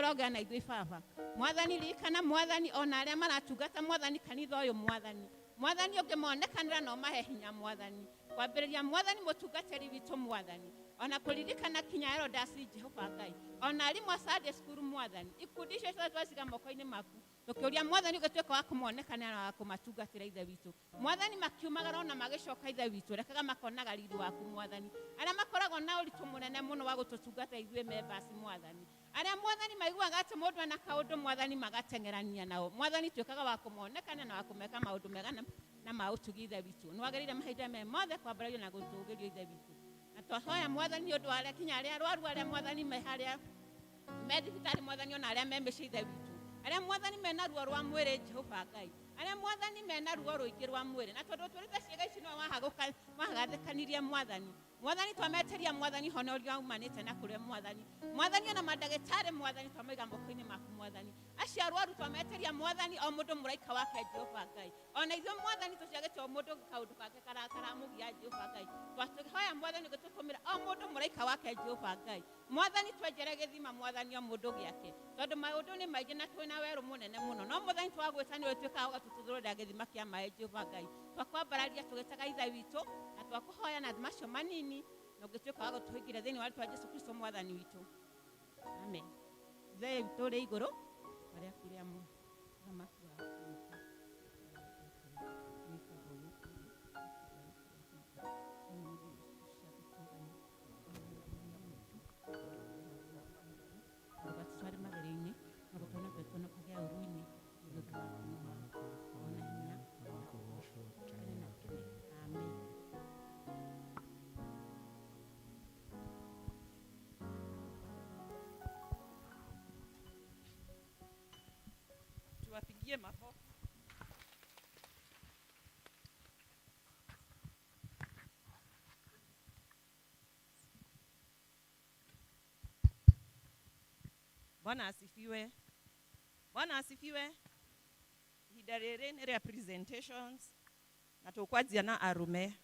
Ũrogĩa na ithuĩ baba. Mwathani ririkana mwathani ona arĩa maratungata mwathani kanitha ũyũ mwathani. Mwathani ũngĩmonekanĩra na ũmahe hinya mwathani. Kwambĩrĩria mwathani mũtungatĩri witũ mwathani. Ona kũririkana kinya elders Jehova Ngai. Ona arimũ a Sunday school mwathani. Ikundi icio ciothe twaciga moko-inĩ maku. Tũkĩũria mwathani ũgĩtuĩka wa kũmonekanĩra na wa kũmatungatĩra ithe witũ. Mwathani makiumagara ona magĩcoka ithe witũ rekaga makonaga riri waku mwathani. Arĩa makoragwo na ũritũ mũnene mũno wa gũtũtungata ithuĩ members mwathani. Arĩa mwathani maiguaga atĩ mũndũ ena kaũndũ mwathani magateng'erania nao. Mwathani tuĩkaga wa kũmonekana na wa kũmeka maũndũ mega na ma ũtugi ithe witũ. Nĩ wagĩrĩire mahinda me mothe kwambarario na gũtũũgĩrio ithe witũ. Na twahoya mwathani nĩ ũndũ wa arĩa kinya arĩa arwaru arĩa mwathani me harĩa me thibitarĩ mwathani ona arĩa me mĩciĩ ithe witũ. Arĩa mwathani mena ruo rwa mwĩrĩ Jehova Ngai. Arĩa mwathani mena ruo rũingĩ rwa mwĩrĩ. Na tondũ twĩrĩte ciĩga ici nĩwe wahagathĩkanirie mwathani. Mwathani twameteria mwathani hona ũrĩa umanĩte na kũrĩ mwathani. Mwathani ona mandagĩtarĩ mwathani twamaiga moko-inĩ maku mwathani. Acio arwaru twameteria mwathani o mũndũ mũraika wake Jehova Ngai. Ona ithuĩ mwathani tũciagĩte o mũndũ kaũndũ kake karamũgia Jehova Ngai. Twatũhoya mwathani ũgĩtũtũmĩra o mũndũ mũraika wake Jehova Ngai. Mwathani twenjere gĩthima mwathani o mũndũ gĩake. Tondũ maũndũ nĩ maingĩ na twĩna werũ mũnene mũno. No mwathani twagwĩta nĩwe ũtuĩkaga ũgatũtuthũrĩra gĩthima kĩa maĩ Jehova Ngai. Twakwambararia tũgĩtaga ithe witũ na twakũhoya na macio manini na ũngĩtuĩka wa gũtũingĩria thĩinĩ wa rĩtwa Jesũ Kristo mwathani witũ. Amen. Ithe witũ ũrĩ igũrũ, rĩaku rĩamũre, ũthamaki waku ũũke. Ndũgatũtware magerio-inĩ, no gũtũhonokia tũhonokagie ũũru-inĩ, nĩ ũthamaki nĩ waku, ona hinya, tene na tene. Amen. Tuwapigie makofi. Bwana asifiwe. Bwana asifiwe. Ihinda rĩrĩ nĩ rĩa presentations na tũkwanjia na arume.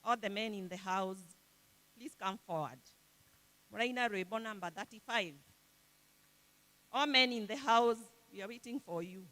All the men in the house, please come forward. Mũraina rwĩmbo number 35. All men in the house, we are waiting for you.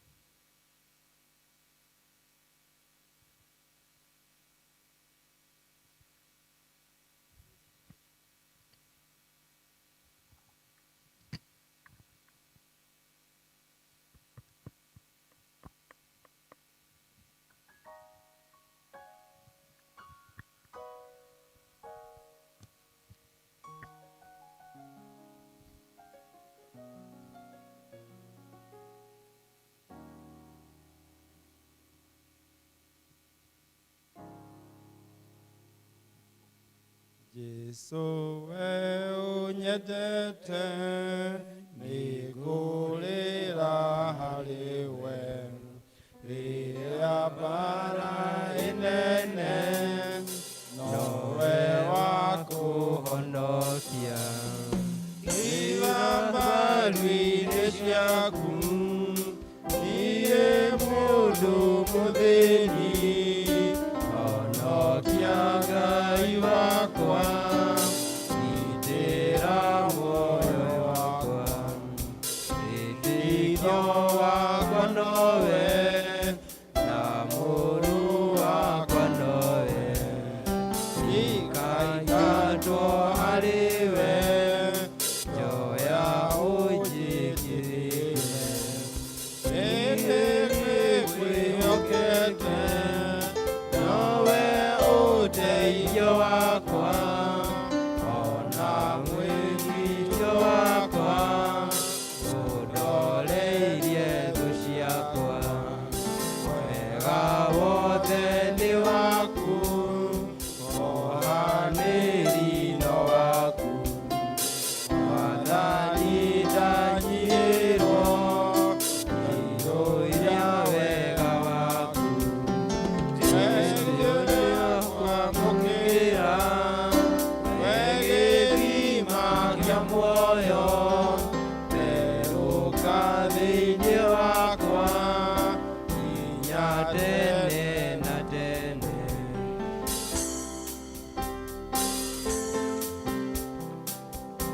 Jesu we unyendete nĩngũrĩra harĩ we rĩrĩa mbara ĩnene nowe wa kũhonokia iga mbaru-inĩ ciaku niĩ mũndũ mũthĩni honokia Ngai wakwa gitĩra muoyo wakwa wĩtĩkio wakwa nowe na mũrũ wakwa nowe ikaingatwo harĩ we njoya ũnjĩkĩrĩre ĩndĩ nĩngwĩhokete nowe ũteithio wakwa ona mwĩgitio wakwa ũndoreirie thũ ciakwa wega wothe nĩ waku wohanĩri no waku mwathani ndanyihĩrwo njihũria wega waku kwamũkĩra we gĩthima kĩa muoyo therũka thĩinĩ wakwa nginya tene na tene.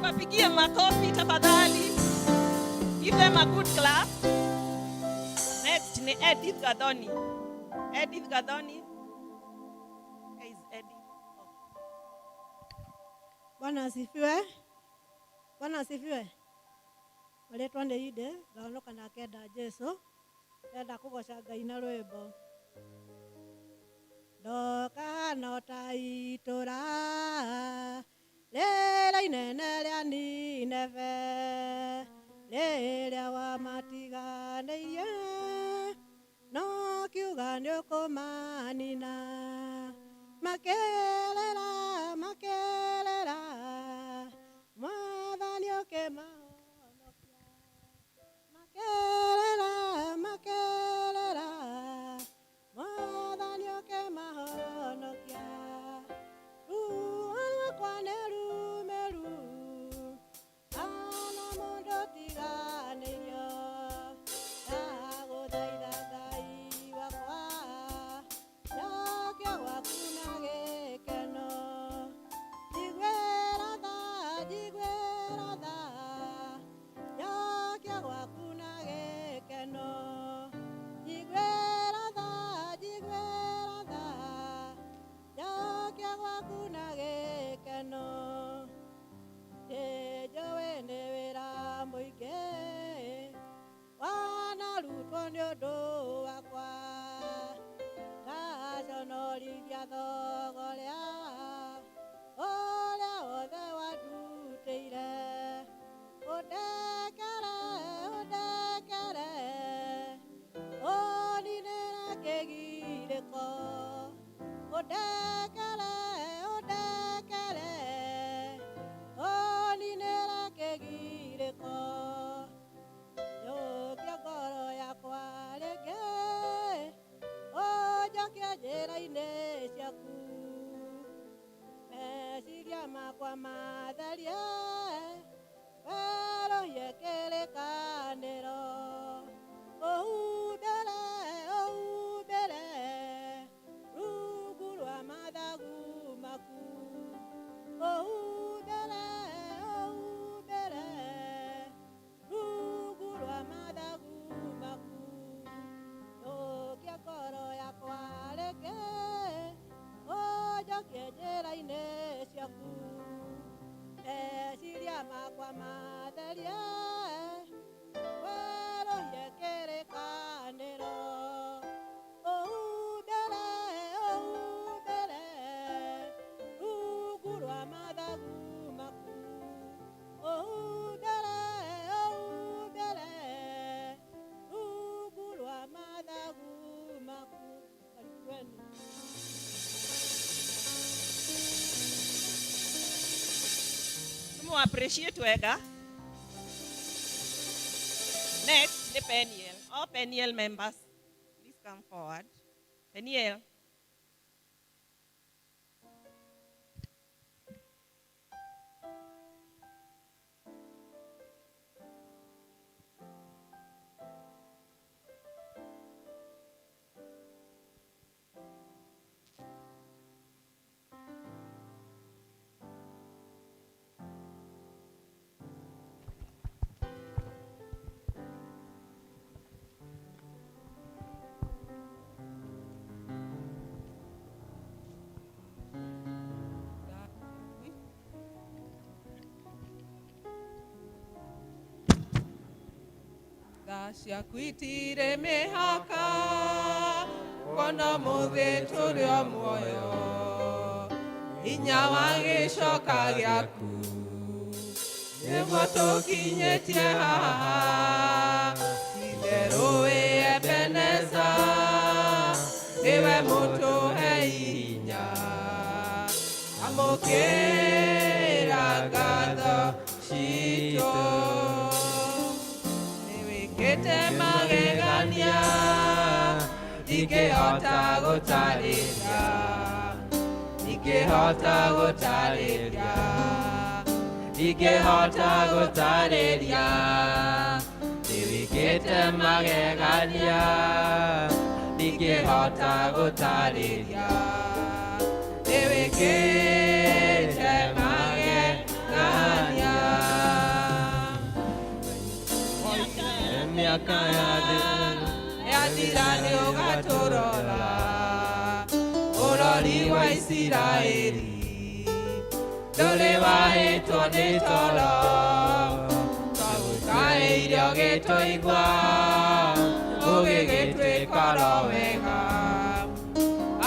Wapigie makofi tafadhali. Give them a good clap. Next ni Edith Gathoni. Edith Gathoni. Where is Edith? Oh. Bwana asifiwe. Bwana asifiwe. Marĩtwa nĩ Ide, ngahonoka na kenda Jesu. Ndenda kũgoca Ngai na rwĩmbo. Ndoka no ta itũra rĩrĩa inene rĩa Nineve, rĩrĩa wamatiganĩirie, no kiuga nĩũkũmanina. Makerera, makerera, Mwathani ũkĩmahonokia. Makerera, makerera, Mwathani ũkĩmahonokia. Ruo rwakwa nĩ rumĩru, kana mũndũ tiganĩirio. Ndagũthaitha Ngai wakwa, njokia gwaku na gĩkeno. Njiguĩra tha, njiguĩra tha, njokia gwaku na gĩkeno. Njiguĩra tha, njiguĩra tha, njokia gwaku na gĩkeno. Nĩnjũĩ nĩ wĩra mũingĩ wanarutwo nĩ ũndũ wakwa, ngaconorithia thogoria ũrĩa wothe wandutĩire. Ũndekere, ũndekere, ũninĩre kĩgirĩko. Ũndekere, ũndekere, ũninĩre kĩgirĩko. Njokia ngoro yakwa rĩngĩ, ũnjokie njĩra-inĩ ciaku. Meciria makwa matherie, werũhie kĩrĩkanĩro. Ũhumbĩre, ũhumbĩre, rungu rwa mathagu maku. Ũhumbĩre, ũhumbĩre, rungu rwa mathagu maku. Njokia ngoro yakwa rĩngĩ, ũnjokie njĩra-inĩ ciaku. Meciria makwa matherie, werũhie kĩrĩkanĩro. Ũhumbĩre, ũhumbĩre, rungu rwa mathagu maku. Ũhumbĩre, ũhumbĩre, rungu rwa mathagu maku. Barikiweni. Tumu appreciate wega. Next, the Peniel. All Peniel members, please come forward. Peniel. Tha ciaku itirĩ mĩhaka, kuona mũthĩ tũrĩ o muoyo, hinya wa gĩcoka gĩaku nĩguo tũkinyĩtie haha. Itherũ wĩ Ebeneza, nĩwe mũtũhe hinya. Amũkĩra ngatho citũ, nĩwĩkĩte magegania, ndingĩhota gũtarĩria, ndingĩhota gũtarĩria, ndingĩhota gũtarĩria. Nĩwĩkĩte magegania, ndingĩhota gũtarĩria, nĩwĩkĩte magegania. Mĩaka Yathira nĩ ũgatũrora ũrori wa Isiraeli ndũrĩ wahĩtwo nĩ toro twagũkaĩire ũgĩtũigua ũgĩgĩtwĩka oro wega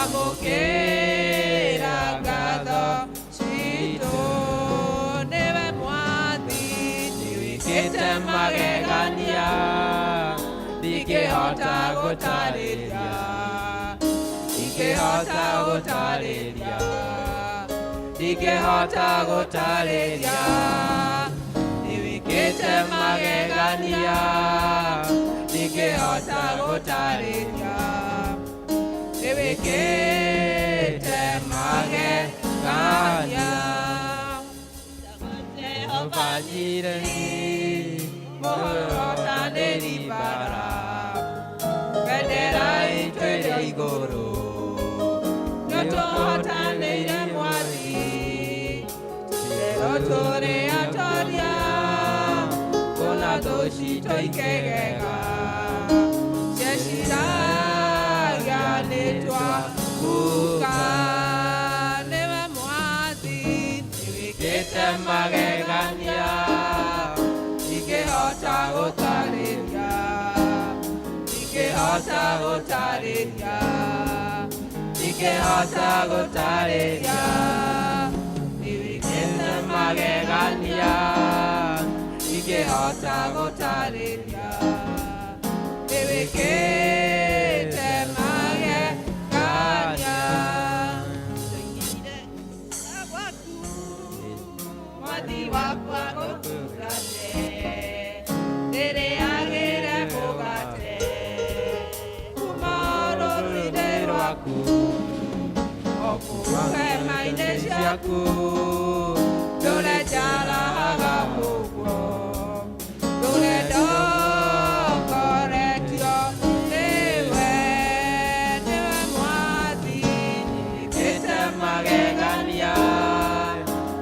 amũkĩra ngatho citũ nĩwe mwathi nĩwĩkĩte magegania ndingĩhota gũtarĩria ndingĩhota gũtarĩria ndingĩhota gũtarĩria nĩwĩkĩte magegania ndingĩhota gũtarĩria nĩwĩkĩte magegania Jehova Jireh mũhotanĩri mbara bendera itũ ĩrĩ igũrũ nĩũtũhotanĩire mwathi rero tũrĩ atoria kũna thũ citũ ikegega cieciragia nĩ twahuka nĩwe mwathi nĩwĩkĩte magegania ndingĩhota gũtarĩria ndingĩhota gũtarĩria ndingĩhota gũtarĩria nĩwĩkĩte magegania ndingĩhota gũtarĩria nĩwĩkĩte magegania Gwaku mwathi wakwa ũtungate ndĩrĩagĩre mũgate kuma rũrũ-inĩ rwaku o kũu hema-inĩ ciaku ndũre njarahaga ũguo ndũre ndongoretio nĩwe nĩwe mwathi nĩkĩte magegania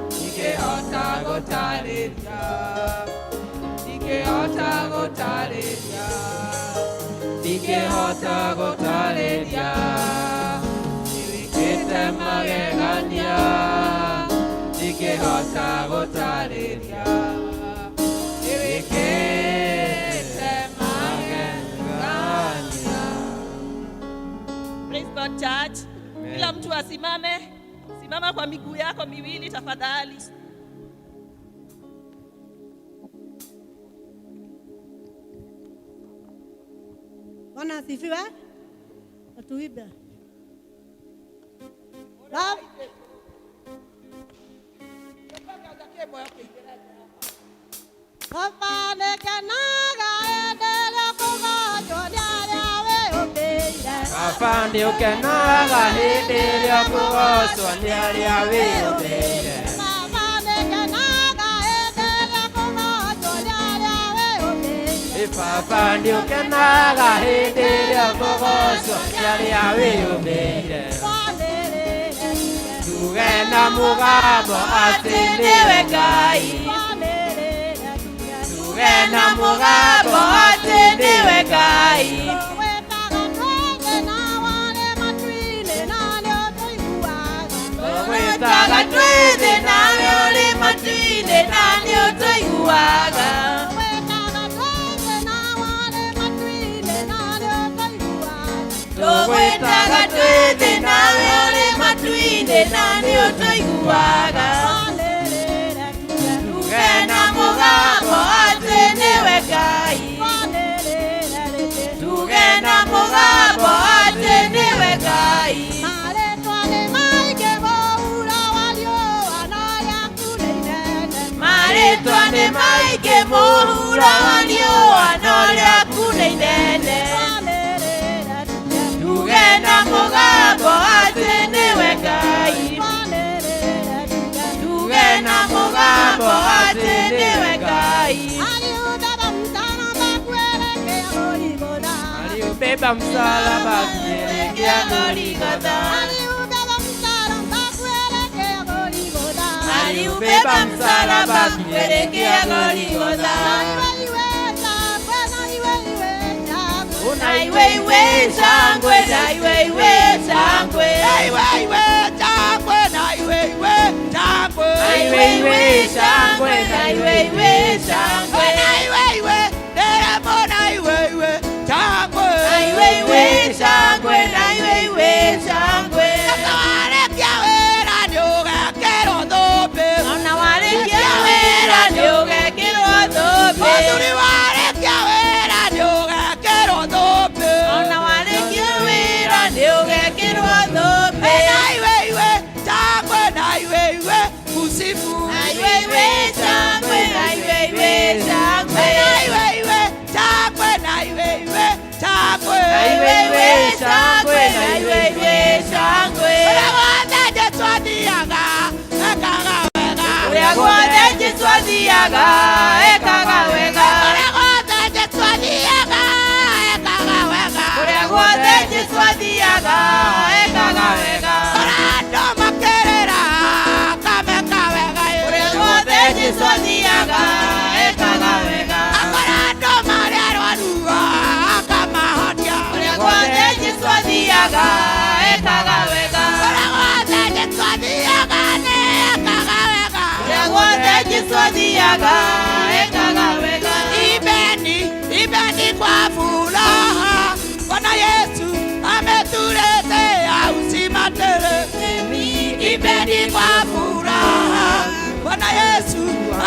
ndingĩhota gũtarĩria ndingĩhota gũtarĩria ndingĩhota gũtarĩria nĩwĩkĩte magegania ndingĩhota gũtarĩria nĩwĩkĩte magegania. Praise God Church. Kila mtu asimame, simama kwa miguu yako miwili tafadhali. Bwana asifiwe. Na tuimbe. Baba nĩngenaga hĩndĩ ĩrĩa kũgocwo nĩ arĩa wĩyũmbĩire. Baba nĩũkenaga hĩndĩ ĩrĩa kũgocwo nĩ arĩa wĩyũmbĩire. Baba nĩngenaga hĩndĩ ĩrĩa kũgocwo nĩ arĩa wĩyũmbĩire. Baba nĩũkenaga hĩndĩ ĩrĩa kũgocwo nĩ arĩa wĩyũmbĩire. Twanĩrĩre Tuge na mũgambo atĩ nĩwe Ngai. twanĩrĩre tuge. Tuge na mũgambo atĩ nĩwe Ngai. Tũgwĩtaga twĩ thĩ warĩ matu-inĩ na nĩũtũiguaga. Tũgwĩtaga twĩ thĩ nawe ũrĩ matu-inĩ na nĩũtũiguaga. Tũgwĩtaga twĩ thĩ warĩ matu-inĩ na nĩũtũiguaga. Tũgwĩtaga twĩ thĩ nawe ũrĩ matu-inĩ na nĩũtũiguaga. Twanĩrĩre tuge. Tuge na mũgambo atĩ nĩwe Ngai. Twanĩrĩre rĩngĩ. Tuge na mũgambo atĩ nĩwe Ngai. Marĩtwa nĩ maingĩ mũhuro wa riũa no rĩaku nĩ inene. Marĩtwa nĩ maingĩ mũhuro wa riũa no rĩaku nĩ inene. Twanĩrĩre tuge. Tuge na mũgambo atĩ nĩwe Ngai. Twanĩrĩre tuge. Tuge na mũgambo atĩ nĩwe Ngai. Aliubeba msalaba kuelekea Golgotha. Aliubeba msalaba kuelekea Golgotha. Aliubeba msalaba kuelekea Golgotha. Aliubeba msalaba kuelekea Golgotha. Iwe iweza Na iwe iwe shangwe, na iwe iwe shangwe. Na iwe iwe shangwe, na iwe iwe shangwe. Na iwe iwe shangwe, na iwe iwe shangwe. Na iwe iwe nderemo, na iwe iwe shangwe. Na iwe iwe shangwe, na iwe iwe shangwe. Sasa warĩkia wĩra nĩũgekĩrwo thũmbĩ. Ona warĩkia wĩra nĩũgekĩrwo thũmbĩ. Mũthuri warĩkia wĩra nĩũgekĩrwo thũmbĩ. Ona warĩkia wĩra nĩũgekĩrwo thũmbĩ. Na iwe iwe shangwe, na iwe iwe kusifu. Na iwe iwe shangwe, na iwe iwe shangwe. Na iwe iwe shangwe, na iwe iwe shangwe. Na iwe iwe shangwe, na iwe iwe shangwe. Ũrĩa wothe Jesũ athiaga ekaga wega. Ũrĩa guothe Jesũ athiaga ekaga wega. Ũrĩa wothe Jesũ athiaga ekaga wega. Ũrĩa guothe Jesũ athiaga ekaga wega. Ũrĩa andũ makĩrĩra akameka wega. Ũrĩa guothe Jesũ athiaga ekaga wega. Akora andũ marĩ arwaru akamahonia. Ũrĩa guothe Jesũ athiaga ekaga wega. Ũrĩa wothe Jesũ athiaga nĩ ekaga wega. Ũrĩa guothe Jesũ athiaga ekaga wega. Imbeni, imbeni kwa furaha, Bwana Yesu ametuletea uzima tele. Imbeni kwa furaha, Bwana Yesu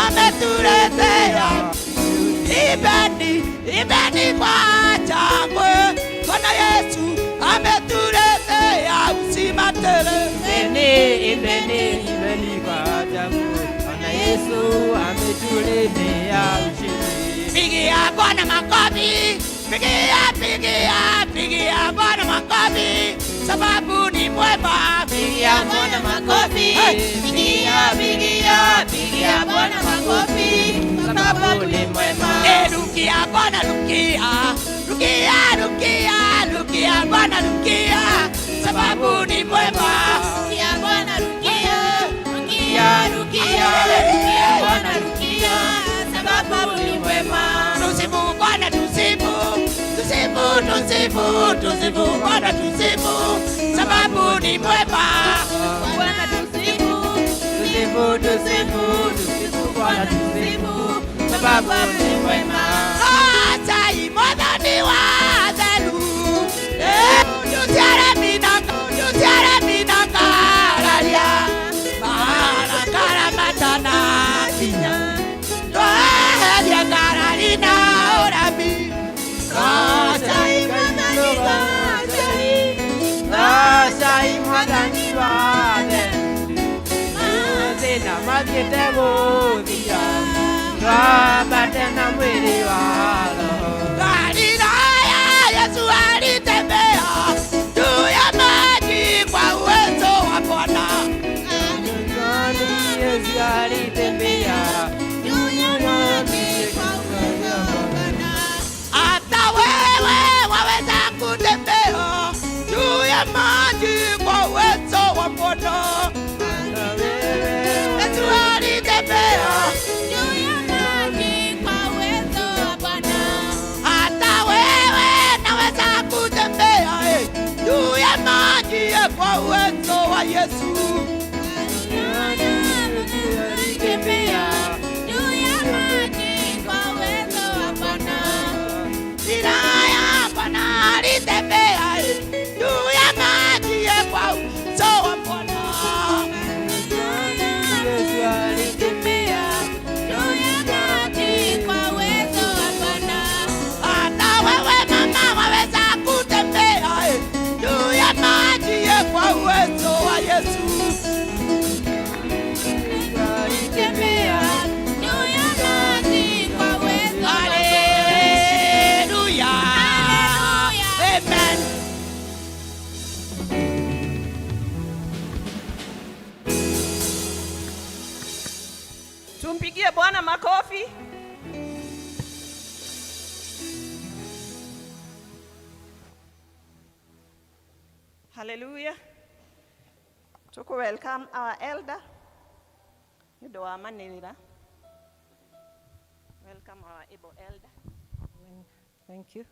ametuletea. Imbeni, imbeni kwa shangwe, Bwana Yesu ametuletea uzima tele. Imbeni, imbeni, imbeni kwa shangwe, Bwana Yesu ametuletea ushindi. Pigia Bwana makofi, pigia, pigia, pigia Bwana makofi, sababu ni mwema. Pigia Bwana makofi, pigia, pigia, pigia Bwana makofi, sababu ni mwema. Eh, rukia Bwana rukia, rukia, rukia, rukia Bwana rukia, sababu ni mwema. Rukia Bwana rukia, rukia, rukia, rukia Bwana rukia, sababu ni mwema. Tusifu Bwana tusifu, tusifu, tusifu, tusifu Bwana tusifu, sababu ni mwema. Bwana tusifu, Tusifu, tusifu, tusifu Bwana tusifu, sababu ni mwema. Goocai Mwathani wa theru, ndũciaremi na ndũciaremi na ngararia, marakara matanakinya, tweherie ngarari na ũremi. Goocai Mwathani goocai, Goocai Mwathani wa theru, mathĩna mathiĩte gũthira, twambate na mwĩrĩ wa roho. Galilaya Yesu alitembea juu ya maji kwa uwezo wa Bwana. Yesu alitembea juu ya maji kwa uwezo wa Bwana. Hata wewe waweza kutembea juu ya maji kwa uwezo wa Bwana. Yesu alitembea Juu ya maji kwa uwezo wa Bwana. hata wewe naweza kutembea juu ya maji kwa uwezo wa Yesu. Alitembea juu ya maji kwa uwezo wa Bwana. Galilaya Bwana alitembea juu ya maji kwa uwezo wa Bwana. Yesu alitembea Juu ya maji kwa uwezo wa Bwana. Hata wewe mama waweza kutembea juu ya maji kwa uwezo wa Yesu. Alitembea juu ya maji kwa uwezo wa Bwana. Haleluya. Haleluya. Amen. Tumpigie Bwana makofi. Hallelujah. Tuku welcome our elder. Nĩ ũndũ wa manĩrĩra. Welcome our able elder. Thank you.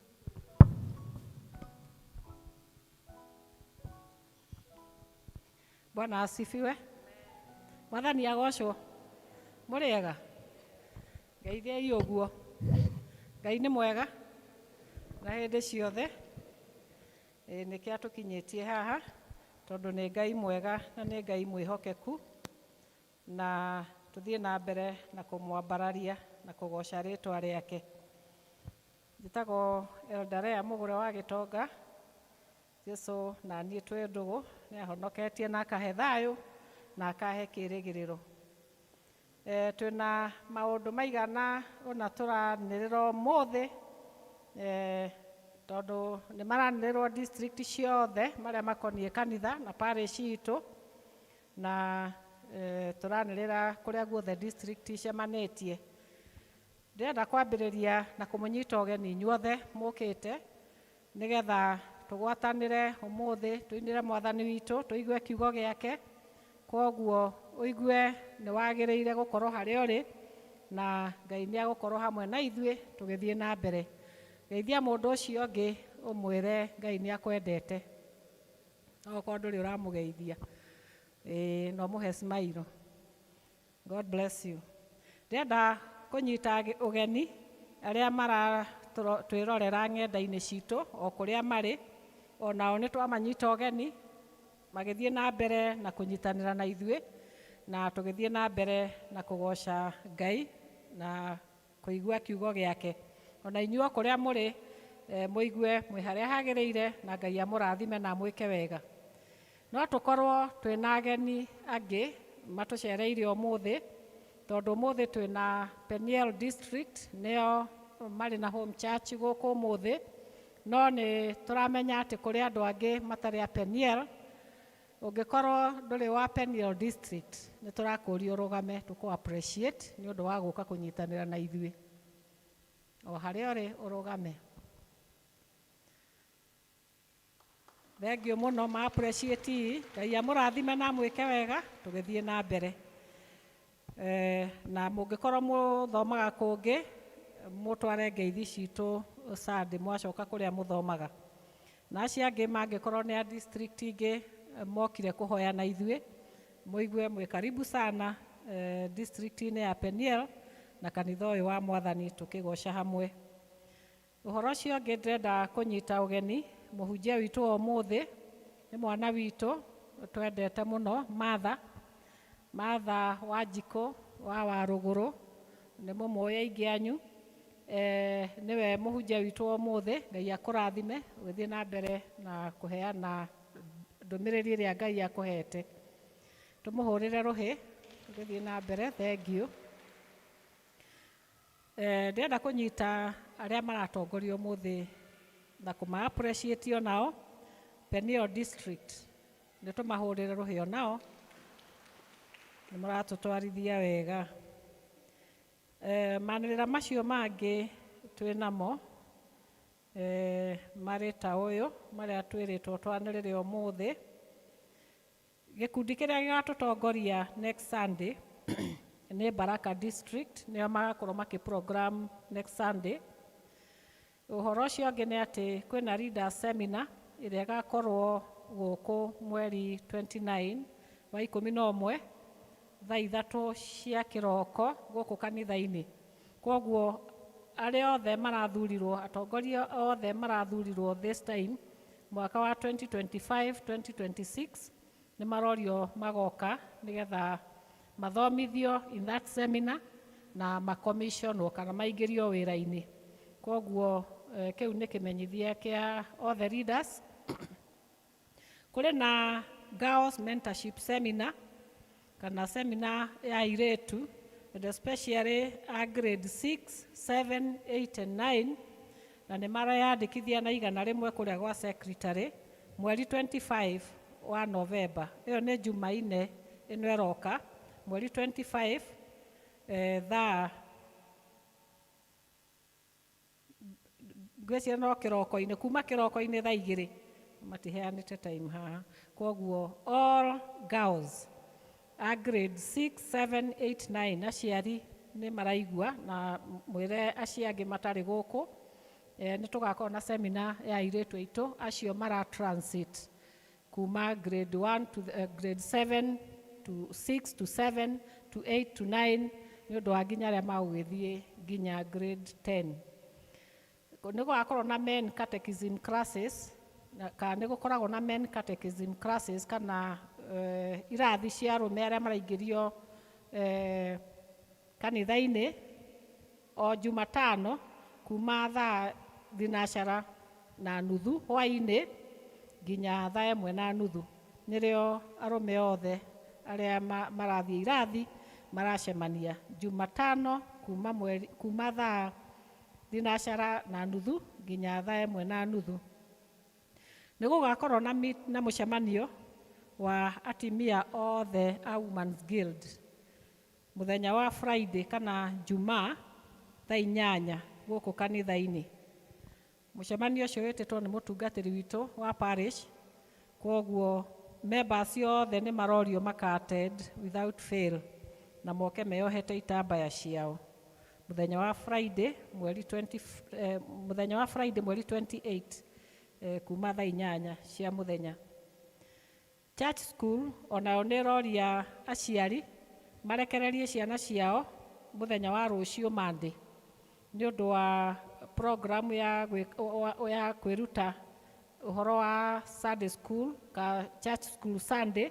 Bwana asifiwe. Mwathani agocwo. Mũrĩega? Ngeithiai ũguo. Ngai nĩ mwega na hĩndĩ ciothe. Ĩĩ nĩkĩo atũkinyĩtie haha tondũ nĩ Ngai mwega na nĩ Ngai mwĩhokeku na tũthiĩ na mbere na kũmwambararia na kũgoca rĩtwa rĩake. Njĩtagwo Elder Leah Mũgũre wa Gĩtonga. Jesu na niĩ twĩ ndũgũ, nĩ ahonoketie na akahe thayũ na akahe kĩrĩgĩrĩro. E, twĩna maũndũ maigana ũna tũranĩrĩra ũmũthĩ e, tondũ nĩ maranĩrĩrwo district ciothe marĩa makoniĩ kanitha na parish itũ na e, tũranĩrĩra kũrĩa guothe district icemanĩtie. Ndĩrenda kwambĩrĩria na kũmũnyita ũgeni inyuothe mũkĩte nĩgetha tũgwatanĩre ũmũthĩ tũinĩre mwathani witũ tũigue kiugo gĩake kwoguo ũigue nĩ wagĩrĩire gũkorwo harĩa ũrĩ na Ngai nĩ agũkorwo hamwe na ithuĩ tũgĩthiĩ na mbere. Geithia mũndũ ũcio ũngĩ ũmwĩre Ngai nĩ akwendete okorwo ndũrĩ ũramũgeithia ĩĩ na ũmũhe smile. God bless you. Ndĩrenda kũnyita ũgeni arĩa maratwĩrorera ng'enda-inĩ citũ o kũrĩa marĩ onao nĩ twamanyita ũgeni magĩthiĩ na mbere na kũnyitanĩra na ithuĩ na tũgĩthiĩ na mbere na kũgoca Ngai na kũigua kiugo gĩake. Ona inyuĩ o kũrĩa mũrĩ mũigue mwĩ harĩa hagĩrĩire na Ngai amũrathime na amwĩke wega. No tũkorwo twĩna ageni angĩ matũcereire ũmũthĩ tondũ ũmũthĩ twĩna Peniel District nĩo marĩ na home church gũkũ ũmũthĩ no nĩ tũramenya atĩ kũrĩ andũ angĩ matarĩ a Peniel. Ũngĩkorwo ndũrĩ wa Peniel District nĩ tũrakũria ũrũgame tũkũ appreciate nĩ ũndũ wa gũka kũnyitanĩra na ithuĩ. O harĩa ũrĩ ũrũgame. Thengiũ mũno ma appreciate Ngai amũrathime na amwĩke wega tũgĩthiĩ na mbere. E, na mũngĩkorwo mũthomaga kũngĩ mũtware ngeithi citũ Sunday mwacoka kũrĩa mũthomaga. Na acio angĩ mangĩkorwo nĩ a district ingĩ mokire kũhoya na ithuĩ mũigue mwĩ karibu sana eh, district-inĩ ya Peniel na kanitha ũyũ wa mwathani tũkĩgoca hamwe. Ũhoro ũcio ũngĩ ndĩrenda kũnyita ũgeni mũhunjia witũ wa ũmũthĩ nĩ mwana witũ twendete mũno Martha. Martha Wanjikũ wa Warũgũrũ nĩ mũmũĩ aingĩ anyu e, nĩwe mũhunjia witũ wa ũmũthĩ. Ngai akũrathime ũgĩthiĩ na mbere na kũheana ndũmĩrĩri ĩrĩa Ngai akũhete. Tũmũhũrĩre rũhĩ tũgĩthiĩ na mbere. Thengiũ. Eh, ndĩrenda kũnyita arĩa maratongoria ũmũthĩ na kũma appreciate onao Peniel District nĩ tũmahũrĩre rũhĩ onao nĩ mũratũtwarithia wega. Eh, manĩrĩra macio mangĩ twĩ namo eh, marĩ ta ũyũ marĩa twĩrĩtwo twanĩrĩre ũmũthĩ. Gĩkundi kĩrĩa gĩgatũtongoria next Sunday nĩ Baraka District nĩo magakorwo makĩ program next Sunday. Ũhoro ũcio ũngĩ nĩ atĩ kwĩna leaders seminar ĩrĩa ĩgakorwo gũkũ mweri 29 wa 11 thaa 3 cia kĩroko gũkũ kanitha-inĩ. Kwoguo arĩa othe marathurirwo, atongoria othe marathurirwo this time mwaka wa 2025 2026 nĩ marorio magoka nĩgetha mathomithio in that seminar na makomiconwo kana maingĩrio wĩra-inĩ. Kwoguo eh, kĩu nĩ kĩmenyithia kĩa all the leaders. Kũrĩ na girls mentorship seminar kana seminar ya airĩtu and especially a grade 6, 7, 8 and 9 na nĩ mareyandĩkithia na 100 kũrĩa gwa secretary mweri 25 wa November. Ĩyo nĩ Jumaine ĩno ĩroka mweri 25 eh, thaa ngwĩciria no kĩroko-inĩ kuma kĩroko-inĩ thaa 2 matiheanĩte time haha. Kwoguo all girls a grade 6, 7, 8, 9 aciari nĩ maraigua na mwĩre acio angĩ matarĩ gũkũ e, nĩ tũgakorwo na seminar ya airĩtu aitũ acio mara transit Kuma grade 1 to grade 7 to 6 to 7 to 8 to 9, nĩ ũndũ wa nginya arĩa magũgĩthiĩ nginya grade 10. Nĩ gũgakorwo na men catechism classes kana nĩ gũkoragwo na men catechism classes kana irathi cia arũme arĩa maraingĩrio kanitha-inĩ o Jumatano kuma thaa 3:30 hwaĩ-inĩ nginya thaa 1:30. Nĩrĩo arũme othe arĩa marathiĩ irathi maracemania Jumatano kuma mweri kuma thaa 3:30 nginya thaa 1:30. Nĩ gũgakorwo na mũcemanio wa atimia othe a Women's Guild mũthenya wa Friday kana Jumaa thaa 8 gũkũ kanitha-inĩ. Mũcemanio ũcio wĩtĩtwo nĩ mũtungatĩri witũ wa parish, kwoguo members othe nĩ marorio maka attend without fail na moke meyohete itambaya ciao mũthenya wa Friday mweri 20, mũthenya wa Friday mweri 28, kuma thaa 8 cia mũthenya. Church school onayo nĩ ĩroria aciari marekererie ciana ciao mũthenya wa rũciũ Monday nĩ ũndũ wa program ya kwĩruta ũhoro wa Sunday school ka church school Sunday.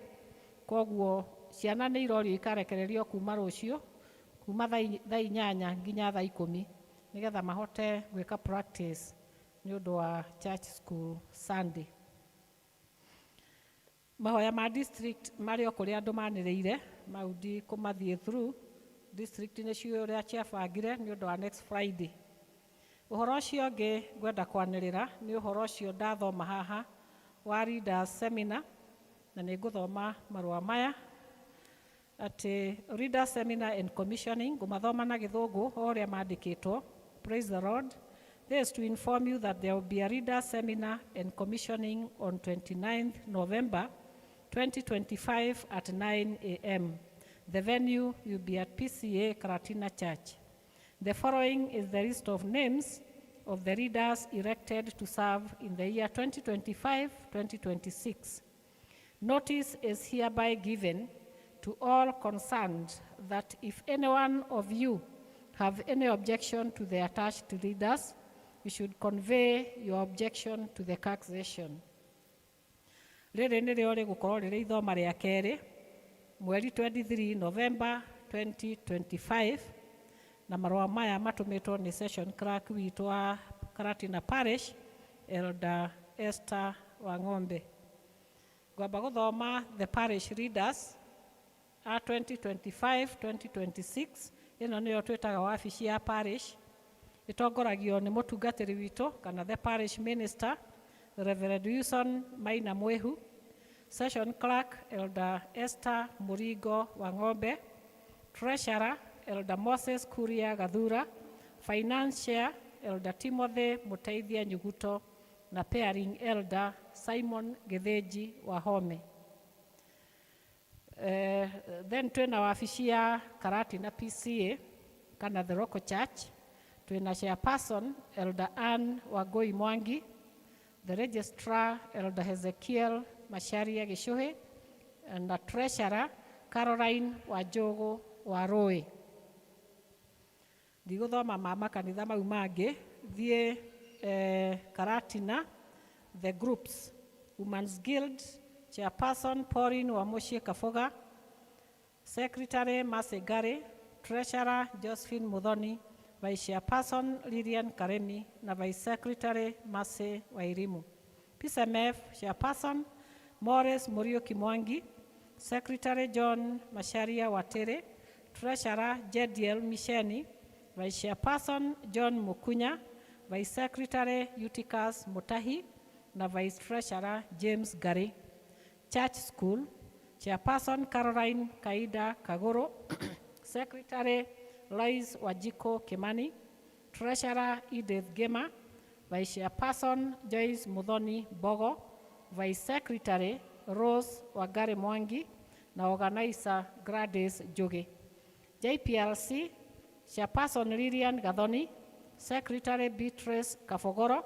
Koguo ciana nĩ irorio ikarekererio kuma rũciũ kuma thaa 8 nginya thaa 10 nĩgetha mahote gwĩka practice nĩ ũndũ wa church school Sunday. Mahoya ma district marĩ o kũrĩa andũ manĩrĩire mau ndikũmathiĩ through. District nĩcio ũrĩa ciabangire nĩ ũndũ wa next Friday. Ũhoro ũcio ũngĩ ngwenda kwanĩrĩra nĩ ũhoro ũcio ndathoma haha wa leaders seminar, na nĩ ngũthoma marũa maya atĩ leaders seminar and commissioning. Ngũmathoma na Gĩthũngũ o ũrĩa mandĩkĩtwo. Praise the Lord. This is to inform you that there will be a leaders seminar and commissioning on 29th November 2025 at 9 a.m. The venue will be at PCEA Karatina Church. The following is the list of names of the leaders elected to serve in the year 2025-2026. Notice is hereby given to all concerned that if any one of you have any objection to the attached leaders, you should convey your objection to the kirk session. Rĩrĩ nĩrĩo rĩgũkorwo rĩrĩ ithoma rĩa kerĩ mweri 23 November 2025, na marũa maya matũmĩtwo nĩ session clerk witũ wa Karatina Parish, Elder Esther Wang'ombe. Ngwamba gũthoma the parish leaders a 2025-2026. Ĩno nĩyo twĩtaga wabici ya parish, ĩtongoragio nĩ mũtungatĩri witũ kana the parish minister, Reverend Wilson Maina Mwehu, session clerk Elder Esther Muringo Wang'ombe, treasurer Elder Moses Kuria Gathura, finance chair Elder Timothy Muteithia Nyuguto na pairing Elder Simon Githinji Wahome. Then twĩna wabici ya Karatina PCEA kana the local church. Twĩna chairperson Elder Ann Wangui Mwangi, the registrar Elder Hezekiel Macharia Gichuhi na treasurer Caroline Wanjũgũ wa Rũĩ. Ndigũthoma ma makanitha mau mangĩ, thiĩ Karatina the groups. Women's Guild, chairperson Pauline Wamuciĩ Kabuga, secretary Mercy Gary, treasurer Josephine Muthoni, vice chairperson Lilian Karemi na vice secretary Mercy Wairimu. PCMF, chairperson Morris Muriuki Mwangi, secretary John Macharia Watere, treasurer Jediel Misheni, vice chairperson John Mukunya, vice secretary Eutychus Mutahi na vice treasurer James Gary. Church School, chairperson Caroline Kaida Kagoro, secretary Lois Wajiko Kimani, treasurer Edith Gema, vice chairperson Joyce Muthoni Bogo, vice secretary Rose Wangari Mwangi na organizer Gladys Njugi. JPLC, chairperson Lilian Gathoni, secretary Beatrice Kafogoro,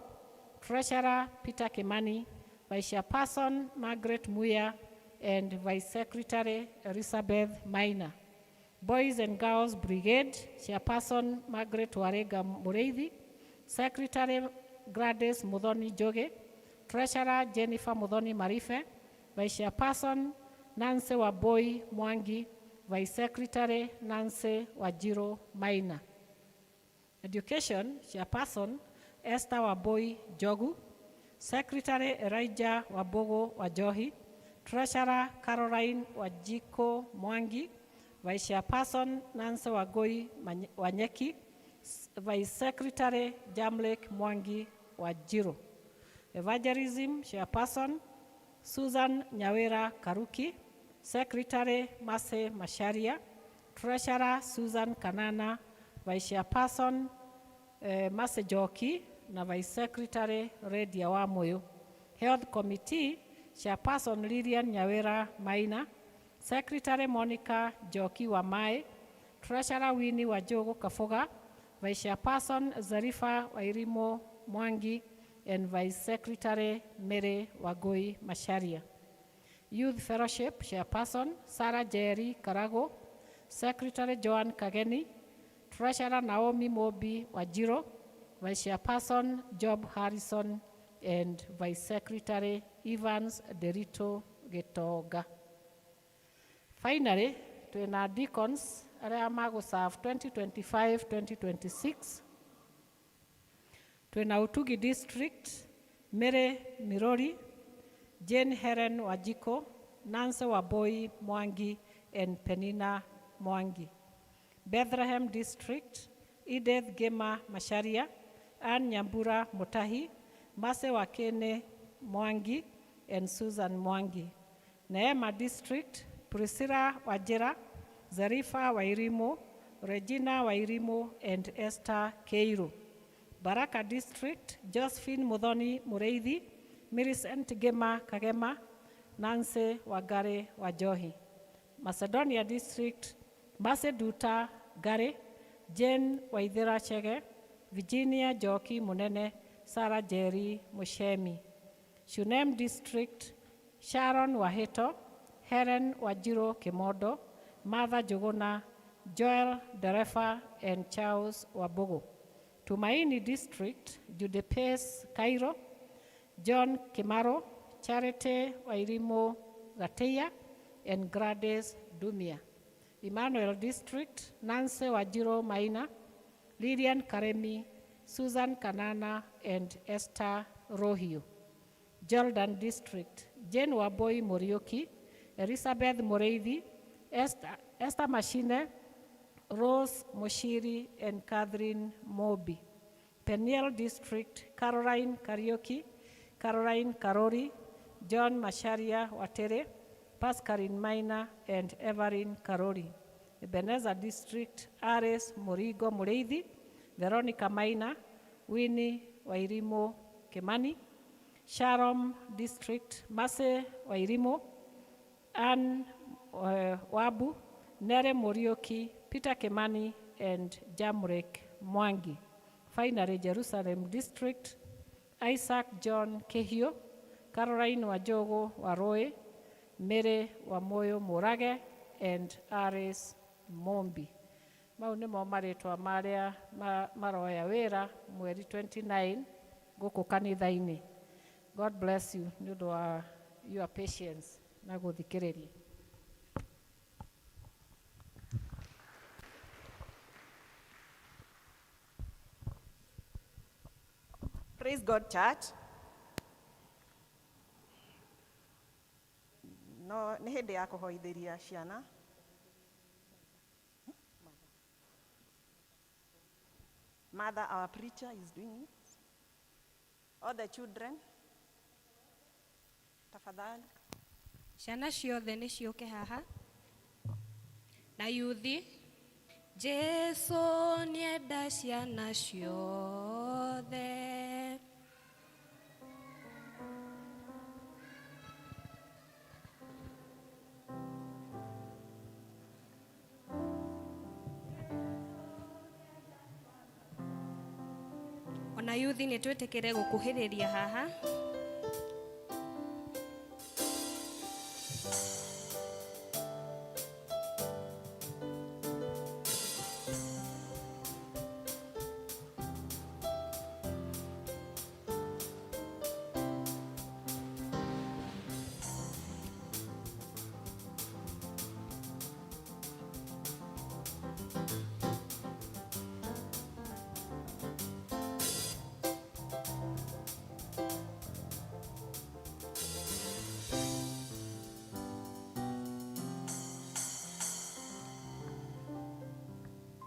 treasurer Peter Kimani, Vice Chairperson Margaret Muya, and Vice Secretary Elizabeth Maina. Boys and Girls Brigade, Chairperson Margaret Warega Mureithi, Secretary Gladys Muthoni Njoge, Treasurer Jennifer Muthoni Marife, Vice Chairperson Nancy Waboi Mwangi, Vice Secretary Nancy Wajiro Maina. Education, Chairperson Esther Waboi Jogu, Secretary Elijah Wabogo Wajohi, Treasurer Caroline Wajiko Mwangi, Vice Chairperson Nancy Wagoi Wanyeki, Vice Secretary Jamlek Mwangi Wajiro. Evangelism Chairperson Susan Nyawera Karuki, Secretary Mase Masharia, Treasurer Susan Kanana, Vice Chairperson Mase Joki na Vice Secretary Redia Wamuyu. Health Committee Chairperson Lilian Nyawera Maina, Secretary Monica Joki Wamae, Treasurer Winnie Wajogo Kafoga, Vice Chairperson Zarifa Wairimo Mwangi, and Vice Secretary Mary Wagoi Masharia. Youth Fellowship Chairperson Sarah Jerry Karago, Secretary Joan Kageni, Treasurer Naomi Mobi Wajiro, Vice Chairperson Job Harrison, and Vice Secretary Evans Derito Getoga. Finally, twina deacons aria magũserve 2025-2026. Twina Utugi District, Mary Mirori, Jane Helen Wajiko, Nancy Waboi Mwangi, and Penina Mwangi. Bethlehem District, Edith Gema Masharia, Ann Nyambura Mutahi, Mase Wakene Mwangi, and Susan Mwangi. Neema District, Priscilla Wajira, Zarifa Wairimu, Regina Wairimu, and Esther Keiru. Baraka District, Josephine Muthoni Mureithi, Millicent Gema Kagema, Nancy Wagare Wajohi. Macedonia District, Mase Duta Gare, Jane Waithera Chege, Virginia Joki Munene, Sarah Jerry Mushemi. Shunem District, Sharon Waheto, Helen Wajiro Kimodo, Martha Jogona, Joel Derefa, and Charles Wabogo. Tumaini District, Judepace Cairo, John Kimaro, Charity Wairimo Gateya, and Gladys Dumia. Emmanuel District, Nancy Wajiro Maina, Lilian Karemi, Susan Kanana, and Esther Rohio. Jordan District, Jane Waboi Morioki, Elizabeth Moreithi, Esther Machine, Rose Moshiri, and Catherine Mobi. Peniel District, Caroline Kariuki, Caroline Karori, John Masharia Watere, Pascaline Maina, and Everin Karori. Ebenezer District, Ares Morigo Mureithi, Veronica Maina, Winnie Wairimo Kimani. Sharom District, Mase Wairimo, Ann Wabu, Nere Morioki, Peter Kimani, and Jamrek Mwangi. Finally, Jerusalem District, Isaac John Kehio, Caroline Wajogo Waroe, Mary Wamoyo Murage, and Aris Mombi. Mau nĩmo marĩtwa marĩa maroya wĩra mweri 29 gũkũ kanitha-inĩ. God bless you nĩ ũndũ wa your patience na gũthikĩrĩria. Praise God, church. No, nĩ hĩndĩ ya kũhoithĩria ciana. Mother, our preacher, is doing it. All the children. Tafadhali. Ciana ciothe nĩ ciũke haha. Na yuthi. Jesu nĩenda ciana ciothe. Ona yuthi nĩ twĩtĩkĩre gũkuhĩrĩria haha.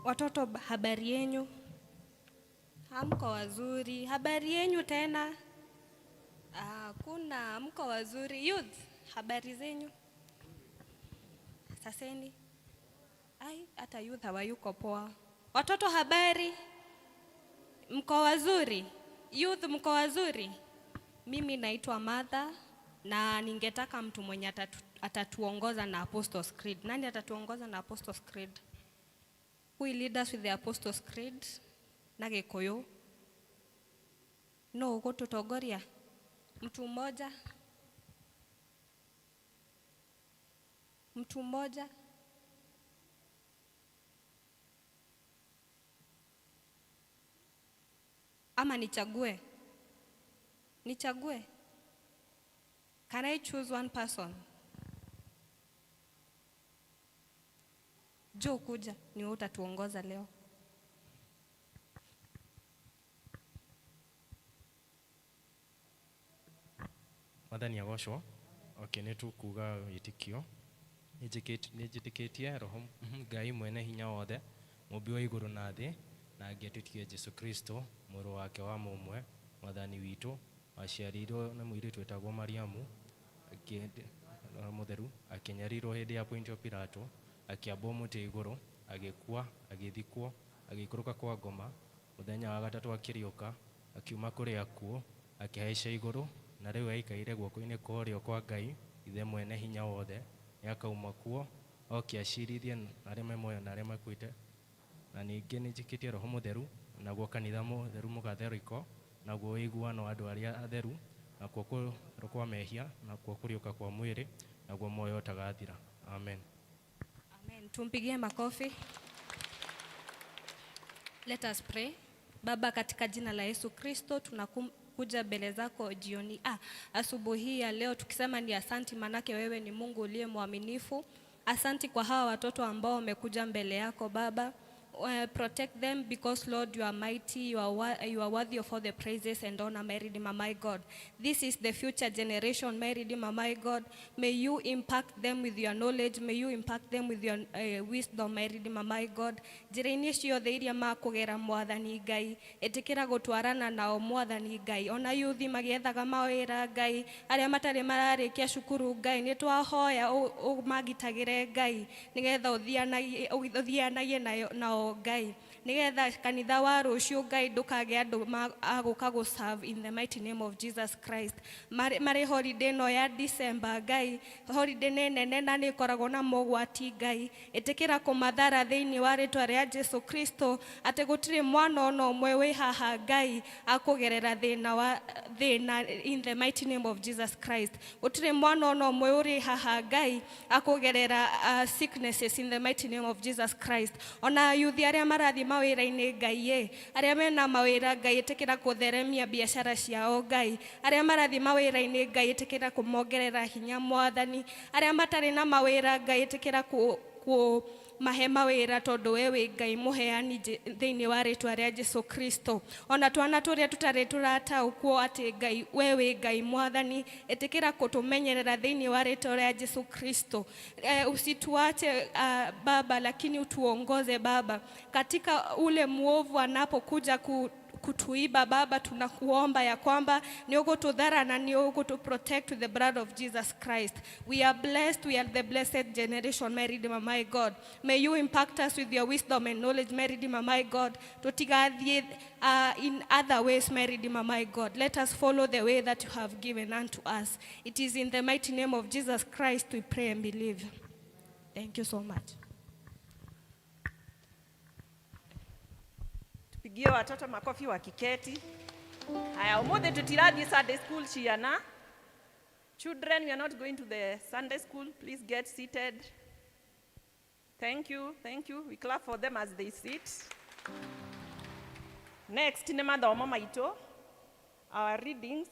Watoto, habari yenyu? Hamko wazuri. Habari yenyu tena? Kuna mko wazuri. Youth, habari zenyu? Saseni. Ai, hata youth hawayuko poa. Watoto habari? Mko wazuri? Youth mko wazuri? Mimi naitwa Martha na ningetaka mtu mwenye atatuongoza na Apostles Creed. Nani atatuongoza na Apostles Creed? Who will lead us with the Apostles Creed? Na Gikuyu. No, ugututongoria. Mtu mmoja. Mtu mmoja. Ama nichague? Nichague? Can I choose one person? Joe, kuja, ni wewe utatuongoza leo. Mwathani agocwo. Okay, nĩ tũkuga wĩtĩkio. Nĩnjĩtĩkĩtie Roho Ngai mwene hinya wothe, mũmbi wa igũrũ na thĩ, na ngetĩkia Jesũ Kristo, mũrũ wake wa mũmwe, Mwathani witũ, waciarirwo na mũirĩtu wetagwo Mariamu, Roho Mũtheru, akĩnyarirwo hĩndĩ ya Pontio Pilato, akĩambwo mũtĩ igũrũ, agĩkua, agĩthikwo, agĩikũrũka kwa ngoma, mũthenya wa gatatũ akĩriũka, akiuma kũrĩ akuũ, akĩhaica igũrũ, na rĩu aikaire guoko-inĩ kwa ũrĩo kwa Ngai, Ithe mwene hinya wothe, nĩakauma kuo, oke acirithie arĩa me muoyo na arĩa makuĩte. Na ningĩ nĩnjĩkĩtie Roho Mũtheru, naguo kanitha mũtheru mũgatherĩko, naguo ũiguano wa andũ arĩa atheru, nakuo kũhorwo kwa mehia, nakuo kũriũka kwa mwĩrĩ, naguo muoyo ũtagathira. Amen. Amen. Tumpigie makofi. Let us pray. Baba, katika jina la Yesu Kristo tunakuja mbele zako jioni, asubuhi ya leo tukisema ni asanti, manake wewe ni Mungu uliye mwaminifu. Asanti kwa hawa watoto ambao wamekuja mbele yako Baba. Protect them because Lord, you are mighty, you are worthy of all the praises and honor, my Redeemer, my God. This is the future generation, my Redeemer, my God. May you impact them with your knowledge, may you impact them with your wisdom, my Redeemer, my God. Njĩra-inĩ ciothe iria makũgera Mwathani Ngai, ĩtĩkĩra gũtwarana nao Mwathani Ngai. Ona yuthi magĩethaga mawĩra Ngai, arĩa matarĩ mararĩkia cukuru Ngai, nĩ twahoya ũmagitagĩre Ngai, nĩgetha ũthianagie nao Ngai, nĩgetha kanitha wa rũciũ Ngai ndũkagĩa andũ agũka gũ serve in the mighty name of Jesus Christ. Marĩ holiday ĩno ya December Ngai, holiday nĩ nene na nĩ ĩkoragwo na mogwati Ngai, ĩtĩkĩra kũmathara thĩinĩ wa rĩtwa rĩa Jesu Kristo, atĩ gũtirĩ mwana ona ũmwe wĩ haha Ngai akũgerera thĩna wa thĩna in the mighty name of Jesus Christ. Gũtirĩ mwana ona ũmwe ũrĩ haha Ngai akũgerera sicknesses in the mighty name of Jesus Christ. Ona yuthi arĩa marathiĩ mawĩra-inĩ Ngai ĩ, arĩa mena mawĩra Ngai ĩtĩkĩra kũtheremia biacara ciao Ngai, arĩa marathiĩ mawĩra-inĩ Ngai ĩtĩkĩra kũmongerera hinya Mwathani, arĩa matarĩ na mawĩra Ngai ĩtĩkĩra ku mahe mawĩra tondũ we wĩ Ngai mũheani thĩinĩ wa rĩtwa rĩa Jesu Kristo. Ona twana tũrĩa tũtarĩ tũrataũkwo atĩ Ngai we wĩ Ngai Mwathani, ĩtĩkĩra kũtũmenyerera thĩinĩ wa rĩtwa rĩa Jesu Kristo. Usituache Baba, lakini utuongoze Baba katika ule muovu anapokuja kutuiba Baba, tunakuomba ya kwamba ni ugututhara na ni ugutu protect with the blood of Jesus Christ. We are blessed, we are the blessed generation, my Redeemer, my God. May you impact us with your wisdom and knowledge, my Redeemer, my God. Tutigathiĩ in other ways, my Redeemer, my God. Let us follow the way that you have given unto us. It is in the mighty name of Jesus Christ we pray and believe. Thank you so much. Tupigie watoto makofi wakiketi. Haya, umuthi tutirathi Sunday school ciana. Children, we are not going to the Sunday school. Please get seated. Thank you, thank you. We clap for them as they sit. Next, nĩ mathomo maitũ. Our readings,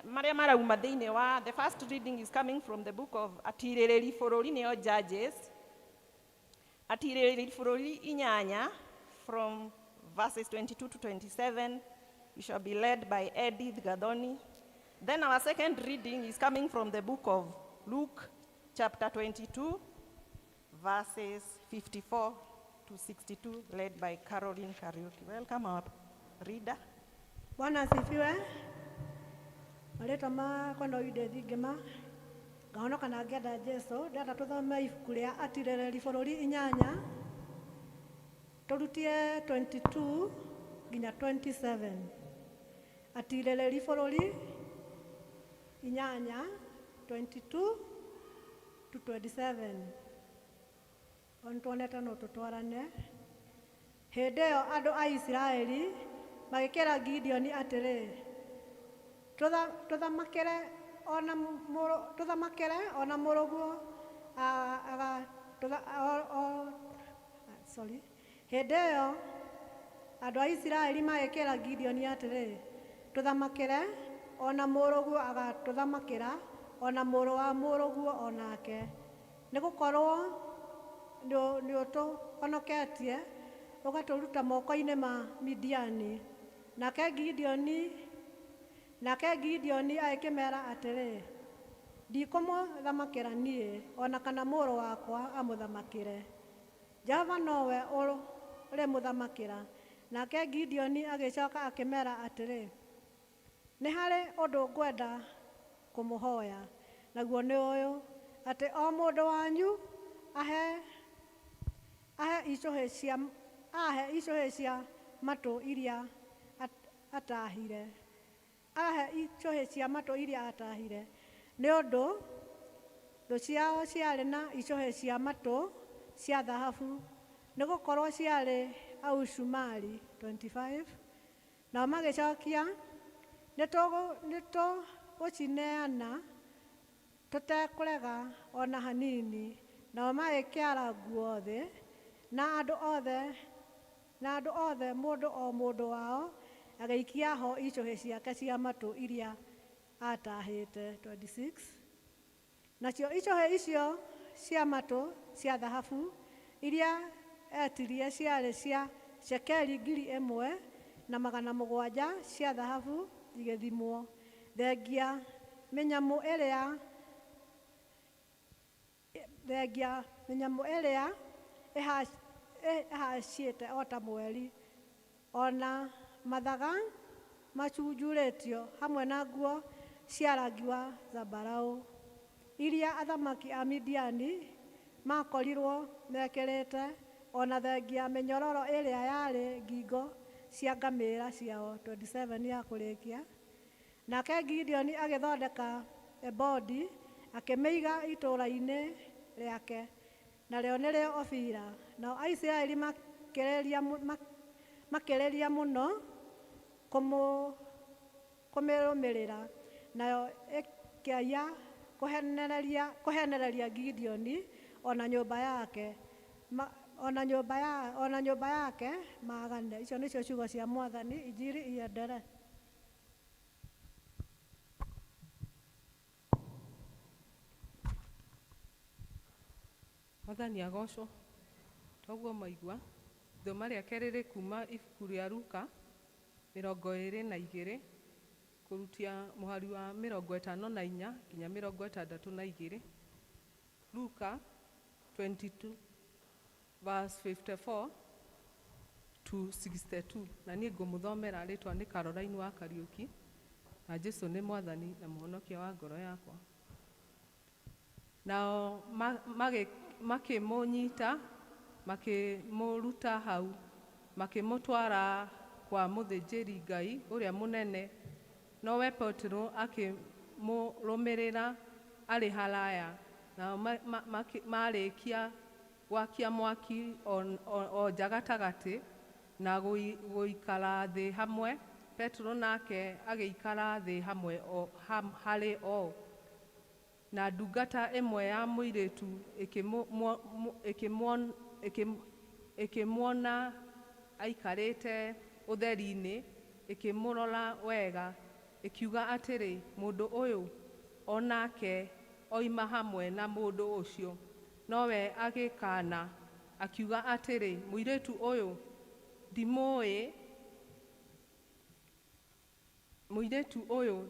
marĩa marauma thĩinĩ wa, the first reading is coming from the book of Atirĩrĩri Bũrũri, nĩyo Judges. Atirĩrĩri Bũrũri inyanya, from verses 22 to 27. We shall be led by Edith Gadoni. Then our second reading is coming from the book of Luke, chapter 22, verses 54 to to 62, led by Caroline Kariuki. Welcome our reader. Bwana asifiwe. Marĩtwa makwa no Judith Ngĩma, ngahonoka na ngenda Jesu. Ndĩrenda tũthome ibuku rĩa Atirĩrĩri bũrũri 8, tũrutie 22 nginya 27. Atirĩrĩri bũrũri 8, 22 to 27. Nĩtuonete no tũtwarane. Hĩndĩ ĩyo andũ a Isiraeli magĩkĩra Gideoni atĩrĩ, tũthamakĩre ona mũrũ, tũthamakĩre ona mũrũguo aga, tũtha, o, sorry. Hĩndĩ ĩyo andũ a Isiraeli magĩkĩra Gideoni atĩrĩ, tũthamakĩre ona mũrũguo agatũthamakĩra ona mũrũ wa mũrũguo onake, nĩgũkorwo nĩũtũhonoketie ũgatũruta moko-inĩ ma Midiani. Nake Gideoni agĩkĩmera atĩrĩ, ndikũmũthamakĩra niĩ ona kana mũrũ wakwa amũthamakĩre, Jehova nowe ũrĩmũthamakĩra. Nake Gideoni agĩcoka akĩmera atĩrĩ, nĩ harĩ ũndũ ngwenda kũmũhoya, naguo nĩ ũyũ, atĩ o mũndũ wanyu ahe icũhĩ cia, ahe icũhĩ cia matũ iria atahire, ahe icũhĩ cia matũ iria atahire, nĩ ũndũ thũ ciao ciarĩ na icũhĩ cia matũ cia thahabu, nĩgũkorwo ciarĩ aucumari 25. Nao magĩcokia, nĩtũgũcineana tũtekũrega ona hanini. Nao magĩkĩara nguo thĩ, na andũ othe mũndũ o mũndũ wao agĩikia ho icũhĩ ciake cia matũ iria atahĩte 26. Nacio icũhĩ icio cia matũ cia thahabu iria etirie ciarĩ cia cekeri 1,700 cia thahabu igĩthimwo, thengia mĩnyamũ ĩrĩa ĩhacĩte o ta mweri, ona mathaga macunjurĩtio hamwe na nguo cia rangi wa zambarau iria athamaki a Midiani makorirwo mekĩrĩte, ona thengia mĩnyororo ĩrĩa yarĩ ngingo cia ngamĩĩra ciao 27 ya kũrĩkia. Nake Gideoni agĩthondeka ebodi akĩmĩiga itũũra-inĩ rĩake, narĩo nĩrĩo Ofira. Nao Aisiraeli makĩrĩria mũno kũmĩrũmĩrĩra, nayo ĩkĩaya kũhenereria Gideoni ona nyũmba yake ona nyũmba yake magane. Icio nĩcio ciugo cia Mwathani. Injiri iendelee. Mwathani agocwo. Toguo maigua ithoma rĩake rĩrĩ kuma ibuku rĩa Luka 22 kũrutia mũhari wa 54 nginya 62. Luka 22 verse 54 to 62. Na niĩ ngũmũthomera rĩtwa nĩ Caroline wa Kariũki, na Jesu nĩ Mwathani na Mũhonokia wa ngoro yakwa. Nao makĩmũnyita, makĩmũruta hau, makĩmũtwara kwa mũthĩnjĩri Ngai ũrĩa mũnene. Nowe Petero akĩmũrũmĩrĩra arĩ haraya. Nao marĩkia gwakia mwaki o nja gatagatĩ na gũikara thĩ hamwe, Petero nake agĩikara thĩ hamwe harĩ o. Na ndungata ĩmwe ya mũirĩtu ĩkĩmuona aikarĩte ũtheri-inĩ, ĩkĩmũrora wega, ĩkiuga atĩrĩ, mũndũ ũyũ o nake oima hamwe na mũndũ ũcio. Nowe agĩkaana, akiuga atĩrĩ, mũirĩtu ũyũ ndimũũĩ, mũirĩtu ũyũ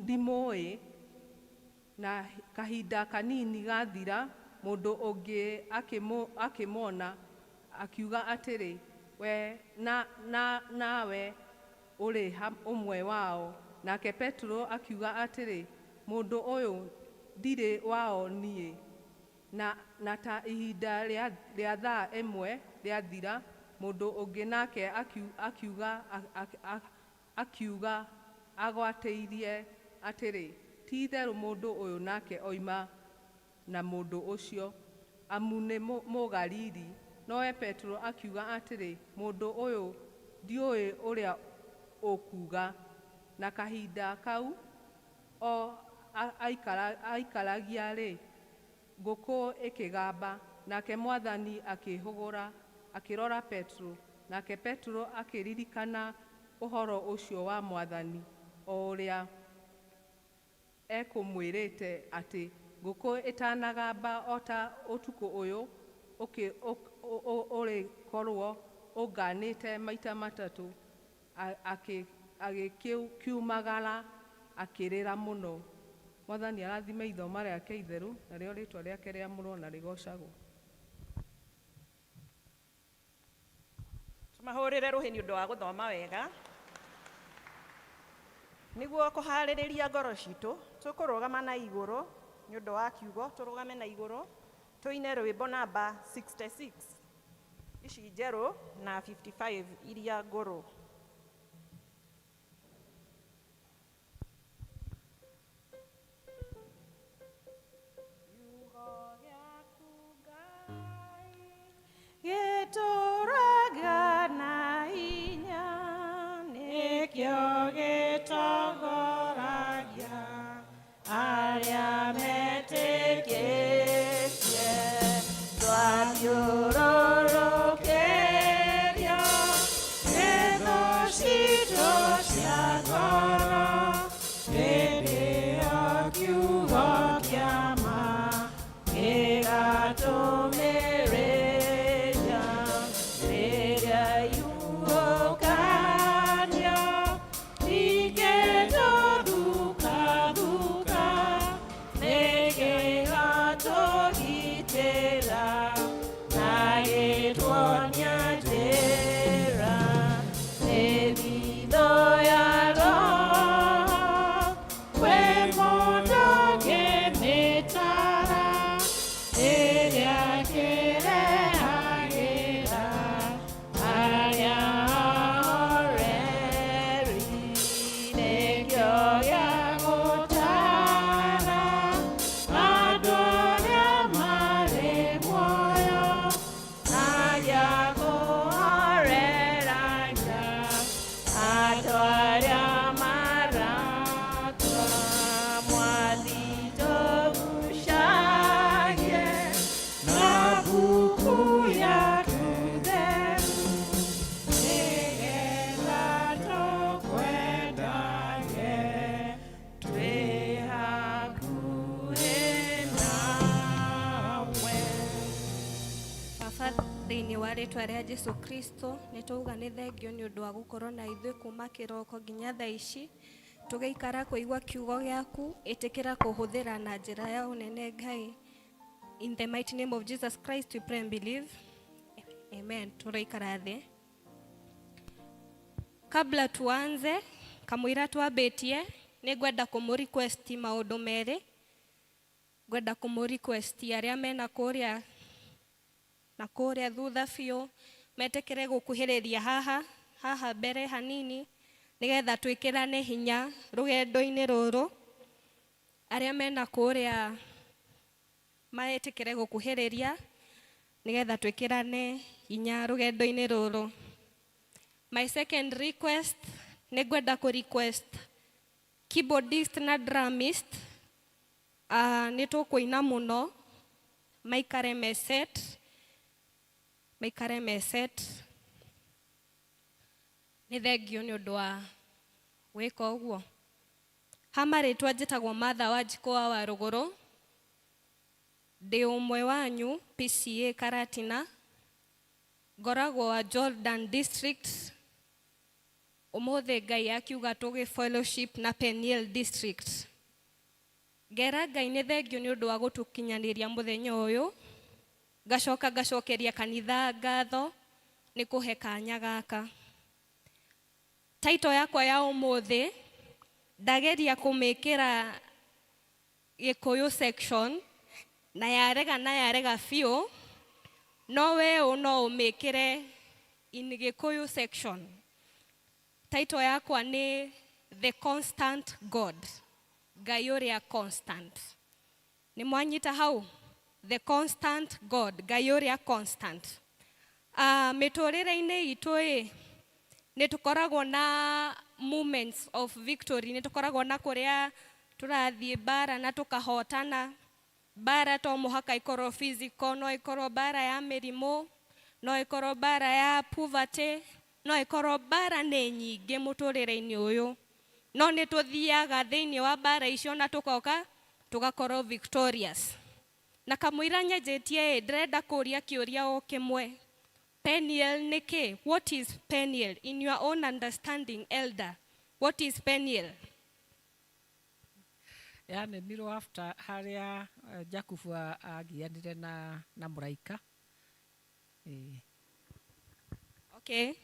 ndimũũĩ. Na kahinda kanini gathira, mũndũ ũngĩ akĩmuona Akiuga atĩrĩ, We na, na, nawe ũrĩ ũmwe wao. Nake Petero akiuga atĩrĩ, Mũndũ ũyũ, ndirĩ wao niĩ. Na ta ihinda rĩa thaa ĩmwe rĩathira, mũndũ ũngĩ nake akiuga agwatĩirie atĩrĩ, Ti-itherũ mũndũ ũyũ nake oima na mũndũ ũcio, amu nĩ Mũgalili. Nowe Petero akiuga atĩrĩ, Mũndũ ũyũ, ndiũĩ ũrĩa ũkuuga. Na kahinda kau o aikaragia-rĩ, ngũkũ ĩkĩgamba. Nake Mwathani akĩĩhũgũra akĩrora Petero. Nake Petero akĩririkana ũhoro ũcio wa Mwathani, o ũrĩa ekũmwĩrĩte atĩ, Ngũkũ ĩtanagamba o ta ũtukũ ũyũ ũrĩkorwo ũngaanĩte maita matatũ. Agĩkiumagara akĩrĩra mũno. Mwathani arathime ithoma rĩake itheru, narĩo rĩtwa rĩake rĩamũrwo na rĩgocagwo. Tũmahũrĩre rũhĩ nĩ ũndũ wa gũthoma wega. Nĩguo kũharĩrĩria ngoro citũ, tũkũrũgama na igũrũ nĩ ũndũ wa kiugo, tũrũgame na igũrũ, tũine rwĩmbo namba 66 ici njerũ na 55 iria ngũrũ. Gĩtũũraga na hinya, nĩkĩo gĩtongoragia arĩa metĩkĩtie. Twathiũrũrũkĩrio nĩ thũ citũ cia ngoro, hĩndĩ ĩyo kiugo kĩa ma gĩgatũmĩrĩria. Rĩrĩa ihuhũkanio ikĩtũthukathuka, nĩgĩgatũgitĩra na gĩtuonia njĩra. Nĩ hitho ya Roho kwĩ mũndũ ũngĩmĩtara, ĩrĩa kĩrehagĩra arĩa ahoreri. Nĩkĩo gĩa gũtaara andũ arĩa marĩ muoyo, na gĩa kũhoreragia andũ arĩa marakua. Mwathi tũgucagie na mbuku yaku theru, nĩgetha tũkwendage twĩ hakuhĩ nawe. Baba, thĩinĩ wa rĩtwa rĩa Jesu Kristo, nĩ twauga nĩ thengio nĩ ũndũ wa gũkorwo na ithuĩ kuma kĩroko nginya thaa ici, tũgĩikara kũigua kiugo gĩaku. Ĩtĩkĩra kũhũthĩra na njĩra ya ũnene, Ngai. In the mighty name of Jesus Christ we pray and believe. Amen. Tũraikara thĩ. Kabla tuanze, kamũira twambĩtie, nĩ ngwenda kũmũ request maũndũ merĩ. Ngwenda kũmũ request arĩa mena kũrĩa na kũrĩa thutha biũ metĩkĩre gũkuhĩrĩria haha mbere hanini, nĩgetha twĩkĩrane hinya rũgendo-inĩ rũrũ. Arĩa mena kũrĩa metĩkĩre gũkuhĩrĩria, nĩgetha twĩkĩrane hinya rũgendo-inĩ rũrũ. My second request, nĩ ngwenda kũ request keyboardist na drummist, nĩ tũkũina mũno, maikare me set, maikare me set. Nĩ thengio nĩ ũndũ wa gwĩka ũguo. Ha marĩtwa, njĩtagwo Martha Wanjikũ wa Warũgũrũ, ndĩ ũmwe wanyu PCA Karatina, ngoragwo wa Jordan District. Ũmũthĩ Ngai akiuga tũgĩ fellowship na Peniel District. Ngera Ngai nĩ thengio nĩ ũndũ wa gũtũkinyanĩria mũthenya ũyũ. Ngacoka ngacokeria kanitha ngatho nĩ kũhe kanya gaka. Title yakwa ya ũmũthĩ ndageria kũmĩkĩra Gĩkũyũ section na yarega na yarega biũ, no we ũ no ũmĩkĩre in Gĩkũyũ section. Title yakwa nĩ The Constant God, Ngai ũrĩa constant. Nĩ mwanyita hau? The Constant God, Ngai ũrĩa constant. Mĩtũrĩre-inĩ itũ ĩ, nĩ tũkoragwo na moments of victory, nĩ tũkoragwo na kũrĩa tũrathiĩ mbara na tũkahotana. Mbara to mũhaka ĩkorwo physical, no ĩkorwo mbara ya mĩrimũ, no ĩkorwo mbara ya poverty, no ĩkorwo mbara nĩ nyingĩ mũtũrĩre-inĩ ũyũ. No nĩ tũthiaga thĩinĩ wa mbara icio na tũkoka tũgakorwo victorious. Na kamũira nyanjĩtie ĩ, ndĩrenda kũria kĩũria o kĩmwe. Peniel nĩ kĩ? What is Peniel? In your own understanding, elder, what is Peniel? Yanemirwo after harĩa Jakubu agianire na mũraika. Ĩĩ. Okay.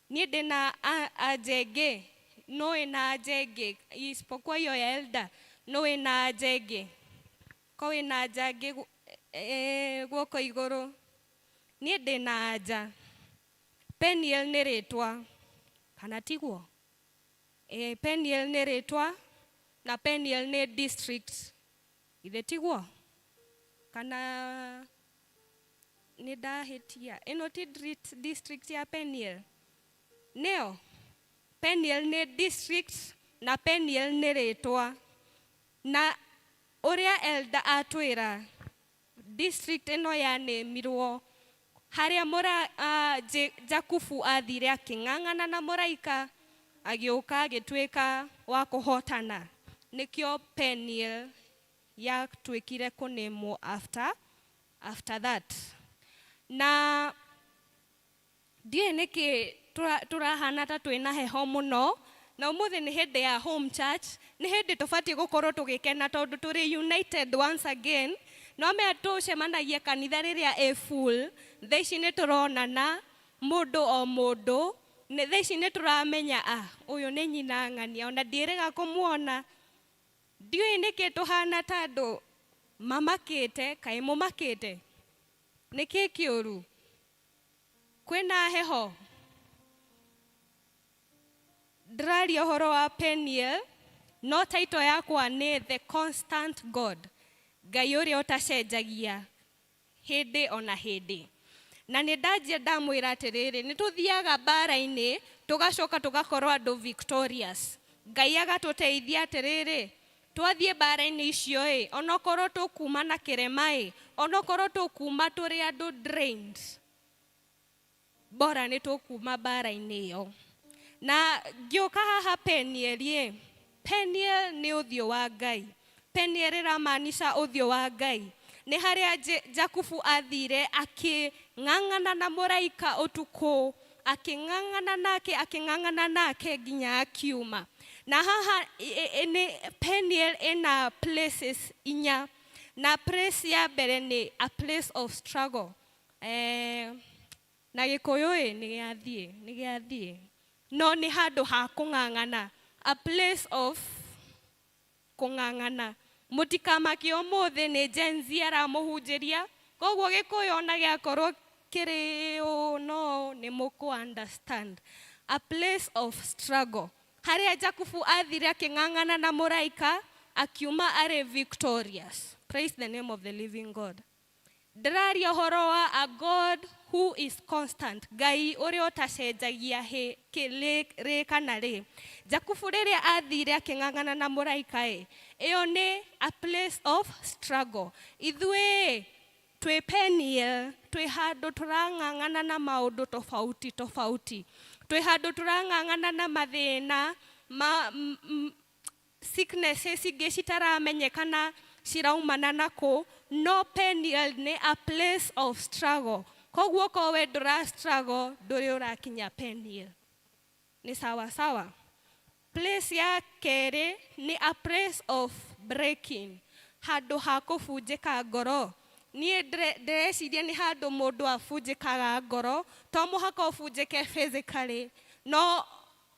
Niĩ ndĩna anja ĩngĩ. No ĩna anja ĩngĩ isipokuwa hiyo ya elder. No ĩna anja ĩngĩ. Ko wĩna anja ĩngĩ guoko igũrũ. Niĩ ndĩna anja. Peniel nĩ rĩtwa. Kana tiguo? Peniel nĩ rĩtwa na Peniel nĩ district. Ithe tiguo? Kana nĩ ndahĩtia? Ĩno ti district ya Peniel? Nĩyo? Peniel nĩ district na Peniel nĩ rĩtwa. Na ũrĩa elder atwĩra, district ĩno yanĩmirwo harĩa Jakubu athire akĩng'ang'ana na mũraika, agĩũka agĩtuĩka wa kũhotana. Nĩkĩo Peniel yatuĩkire kũnĩmwo after that. Na ndiũĩ nĩkĩ tũrahana ta twĩna heho mũno, na ũmũthĩ nĩ hĩndĩ ya home church, nĩ hĩndĩ tũbatiĩ gũkorwo tũgĩkena tondũ tũrĩ united once again. No mea tũcemanagia kanitha rĩrĩa ĩ full, thaa ici nĩ tũronana mũndũ o mũndũ, thaa ici nĩ tũramenya, ũyũ nĩ nyina ng'ania, ona ndiĩrĩga kũmuona. Ndiũĩ nĩkĩ tũhana ta andũ mamakĩte, kaĩ mũmakĩte? Nĩkĩ kĩũru? Kwĩna heho? Ndĩraria ũhoro wa Peniel, no title yakwa nĩ The Constant God, Ngai ũrĩa ũtacenjagia hĩndĩ ona hĩndĩ. Na nĩ ndanjia ndamwĩra atĩrĩrĩ, nĩ tũthiaga mbara-inĩ, tũgacoka tũgakorwo andũ victorious. Ngai agatũteithia atĩrĩrĩ, twathiĩ mbara-inĩ icio ĩ, onokorwo tũkuma na kĩrema ĩ, onokorwo tũkuma tũrĩ andũ drained, bora nĩ tũkuma mbara-inĩ ĩyo. Na ngĩũka haha Peniel ĩ, Peniel nĩ ũthiũ wa Ngai. Peniel ĩramaanisha ũthiũ wa Ngai. Nĩ harĩa Jakubu athire akĩng'ang'ana na mũraika ũtukũ, akĩng'ang'ana nake, akĩng'ang'ana nake nginya akiuma. Na haha nĩ Peniel ĩna places inya. Na place ya mbere nĩ a place of struggle. Na Gĩkũyũ ĩ, nĩ gĩathiĩ, nĩ gĩathiĩ. No nĩ handũ ha kũng'ang'ana, a place of kũng'ang'ana. Mũtikamake ũmũthĩ nĩ Gen Z aramũhunjĩria, koguo Gĩkũyũ ona gĩakorwo kĩrĩ ũũ no nĩ mũkũ understand. A place of struggle. Harĩa Jakubu athire akĩng'ang'ana na mũraika, akiuma arĩ victorious. Praise the name of the living God. Ndĩraria ũhoro wa a God who is constant, Ngai ũrĩa ũtacenjagia rĩ kana rĩ. Jakubu rĩrĩa athire akĩng'ang'ana na mũraika ĩ, ĩyo nĩ a place of struggle. Ithuĩ twĩ Peniel, twĩ handũ tũrang'ang'ana na maũndũ tofauti tofauti. Twĩ handũ tũrang'ang'ana na mathĩna ma, sicknesses ingĩ citaramenyekana ciraumana na kũ, no Peniel nĩ a place of struggle. Koguo korwo we ndũra struggle, ndũrĩ ũrakinya Peniel. Nĩ sawa sawa. Place ya kerĩ nĩ a place of breaking, handũ ha kũbunjĩka ngoro. Niĩ ndĩreciria nĩ handũ mũndũ abunjĩkaga ngoro. To mũhaka ũbunjĩke physically, no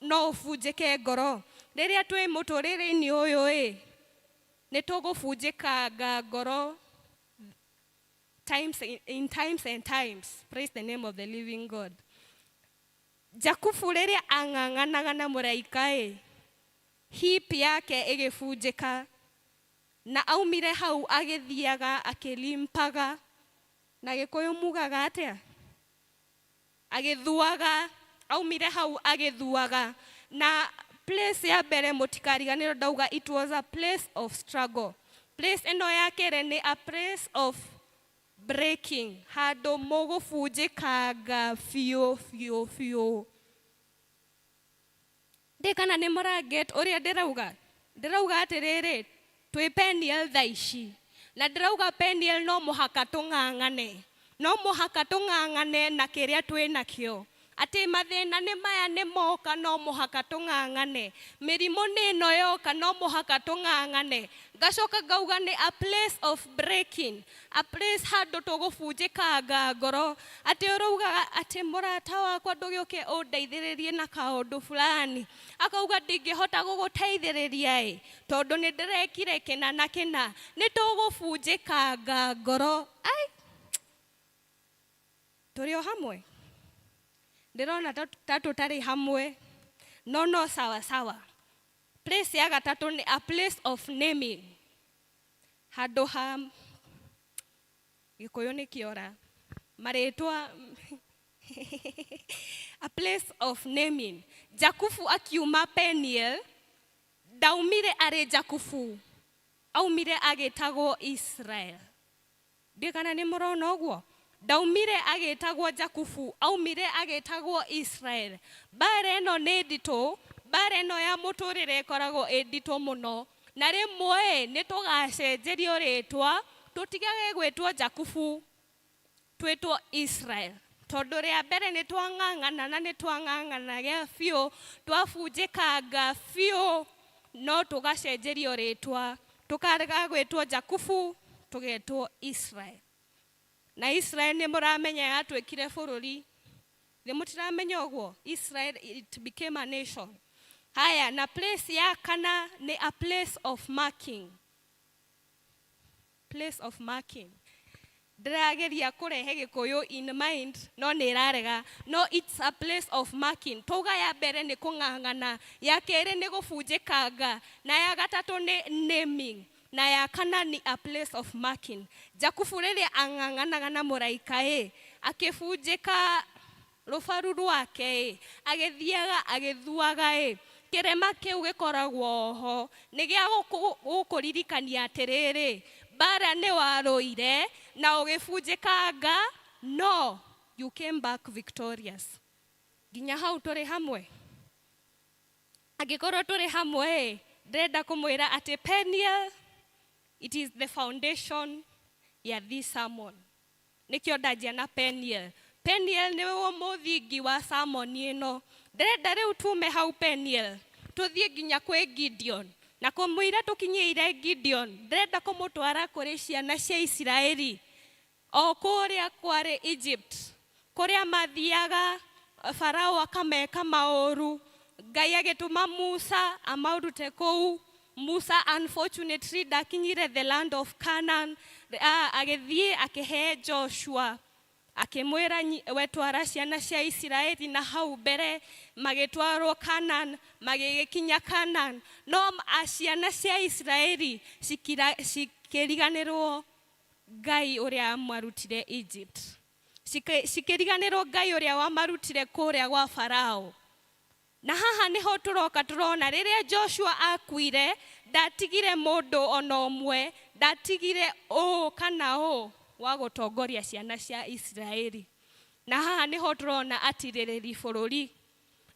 ũbunjĩke ngoro. Rĩrĩa twĩ mũtũrĩre-inĩ ũyũ ĩ, nĩ tũgũbunjĩkanga ngoro times in times and times. Praise the name of the living God. Jakubu rĩrĩa ang'ang'anaga na mũraika ĩ, hip yake ĩgĩbunjĩka, na aumire hau agĩthiaga akĩlimpaga. Na Gĩkũyũ mugaga atĩa? Agĩthuaga. Aumire hau agĩthuaga. Na place ya mbere, mũtikariganĩrwo ndauga it was a place of struggle. Place ĩno ya kerĩ nĩ a place of breaking, handũ mũgũbunjĩkanga biũ biũ biũ. Ndĩ kana nĩ mũraget ũrĩa ndĩrauga? Ndĩrauga atĩrĩrĩ, twĩ Peniel thaa ici, na ndĩrauga Peniel no mũhaka tũng'ang'ane, no mũhaka tũng'ang'ane na kĩrĩa twĩ nakĩo. Atĩ mathĩna nĩ maya nĩ moka, no mũhaka tũng'ang'ane. Mĩrimũ nĩ ĩno yoka, no mũhaka tũng'ang'ane. Ngacoka ngauga nĩ a place of breaking, a place handũ tũgũbunjĩkanga ngoro. Atĩ ũraugaga atĩ mũrata wakwa, ndũgĩũke ũndeithĩrĩrie na kaũndũ fulani, akauga ndingĩhota gũgũteithĩrĩria ĩ, tondũ nĩ ndĩrekire kĩna na kĩna. Nĩ tũgũbunjĩkanga ngoro. Ai, tũrĩ o hamwe? Ndĩrona ta tũtarĩ hamwe, no sawa sawa. Place ya gatatũ nĩ a place of naming, handũ ha Gĩkũyũ nĩ kĩora marĩtwa. A place of naming. Jakubu akiuma Peniel, ndaumire arĩ Jakubu, aumire agĩtagwo Israel. Ndiĩ kana nĩ mũrona ũguo. Ndaumire agĩtagwo Jakubu, aumire agĩtagwo Israel. Mbara ĩno nĩ nditũ. Mbara ĩno ya mũtũrĩre ĩkoragwo ĩ nditũ mũno, na rĩmwe nĩ tũgacenjerio rĩtwa, tũtigage gwĩtwo Jakubu, twĩtwo Israel, tondũ rĩa mbere nĩ twang'ang'ana na nĩ twang'ang'anaga biũ, twabunjĩkanga biũ, no tũgacenjerio rĩtwa, tũkarega gwĩtwo Jakubu, tũgetwo Israel. Na Israel nĩ mũramenya yatuĩkire bũrũri. Nĩ mũtiramenya ũguo? Israel, it became a nation. Haya, na place ya kana nĩ a place of marking. Place of marking, ndĩrageria kũrehe Gĩkũyũ in mind no nĩ ĩrarega, no it's a place of marking. Twauga ya mbere nĩ kũng'ang'ana, ya kerĩ nĩ gũbunjĩkanga, na ya gatatũ nĩ naming, na ya kana nĩ a place of marking. Jakubu rĩrĩa ang'ang'anaga na mũraika ĩ, akĩbunjĩka rũbaru rwake ĩ, agĩthiaga agĩthuaga ĩ, kĩrema kĩu gĩkoragwo ho nĩ gĩa gũkũririkania atĩrĩrĩ, mbara nĩ warũire na ũgĩbunjĩkanga, no you came back victorious. Nginya hau tũrĩ hamwe? Angĩkorwo tũrĩ hamwe ĩ, ndĩrenda kũmwĩra atĩ Peniel, it is the foundation ya this sermon. Nĩkĩo ndanjia na Peniel. Peniel nĩwe mũthingi wa sermon ĩno. Ndĩrenda rĩu tume hau Peniel tũthiĩ nginya kwĩ Gideon, na kũmũira tũkinyĩire Gideon, ndĩrenda kũmũtwara kũrĩ ciana cia Isiraeli o kũrĩa kwarĩ Egypt, kũrĩa mathiaga Farao akameka maũru. Ngai agĩtũma Musa amaũrute kũu. Musa unfortunately ndakinyire the land of Canaan. Agĩthiĩ akĩhe Joshua, akĩmwĩra, "We twara ciana cia Isiraeli." Na hau mbere magĩtwarwo Canaan, magĩgĩkinya Canaan, no ciana cia Isiraeli cikĩriganĩrwo Ngai ũrĩa amarutire Egypt. Cikĩriganĩrwo Ngai ũrĩa wamarutire kũrĩa gwa Farao. Na haha nĩho tũroka tũrona rĩrĩa Joshua akuire, ndatigire mũndũ ona ũmwe, ndatigire ũũ kana ũũ wa gũtongoria ciana cia Isiraeli. Na haha nĩho tũrona atirĩrĩri bũrũri.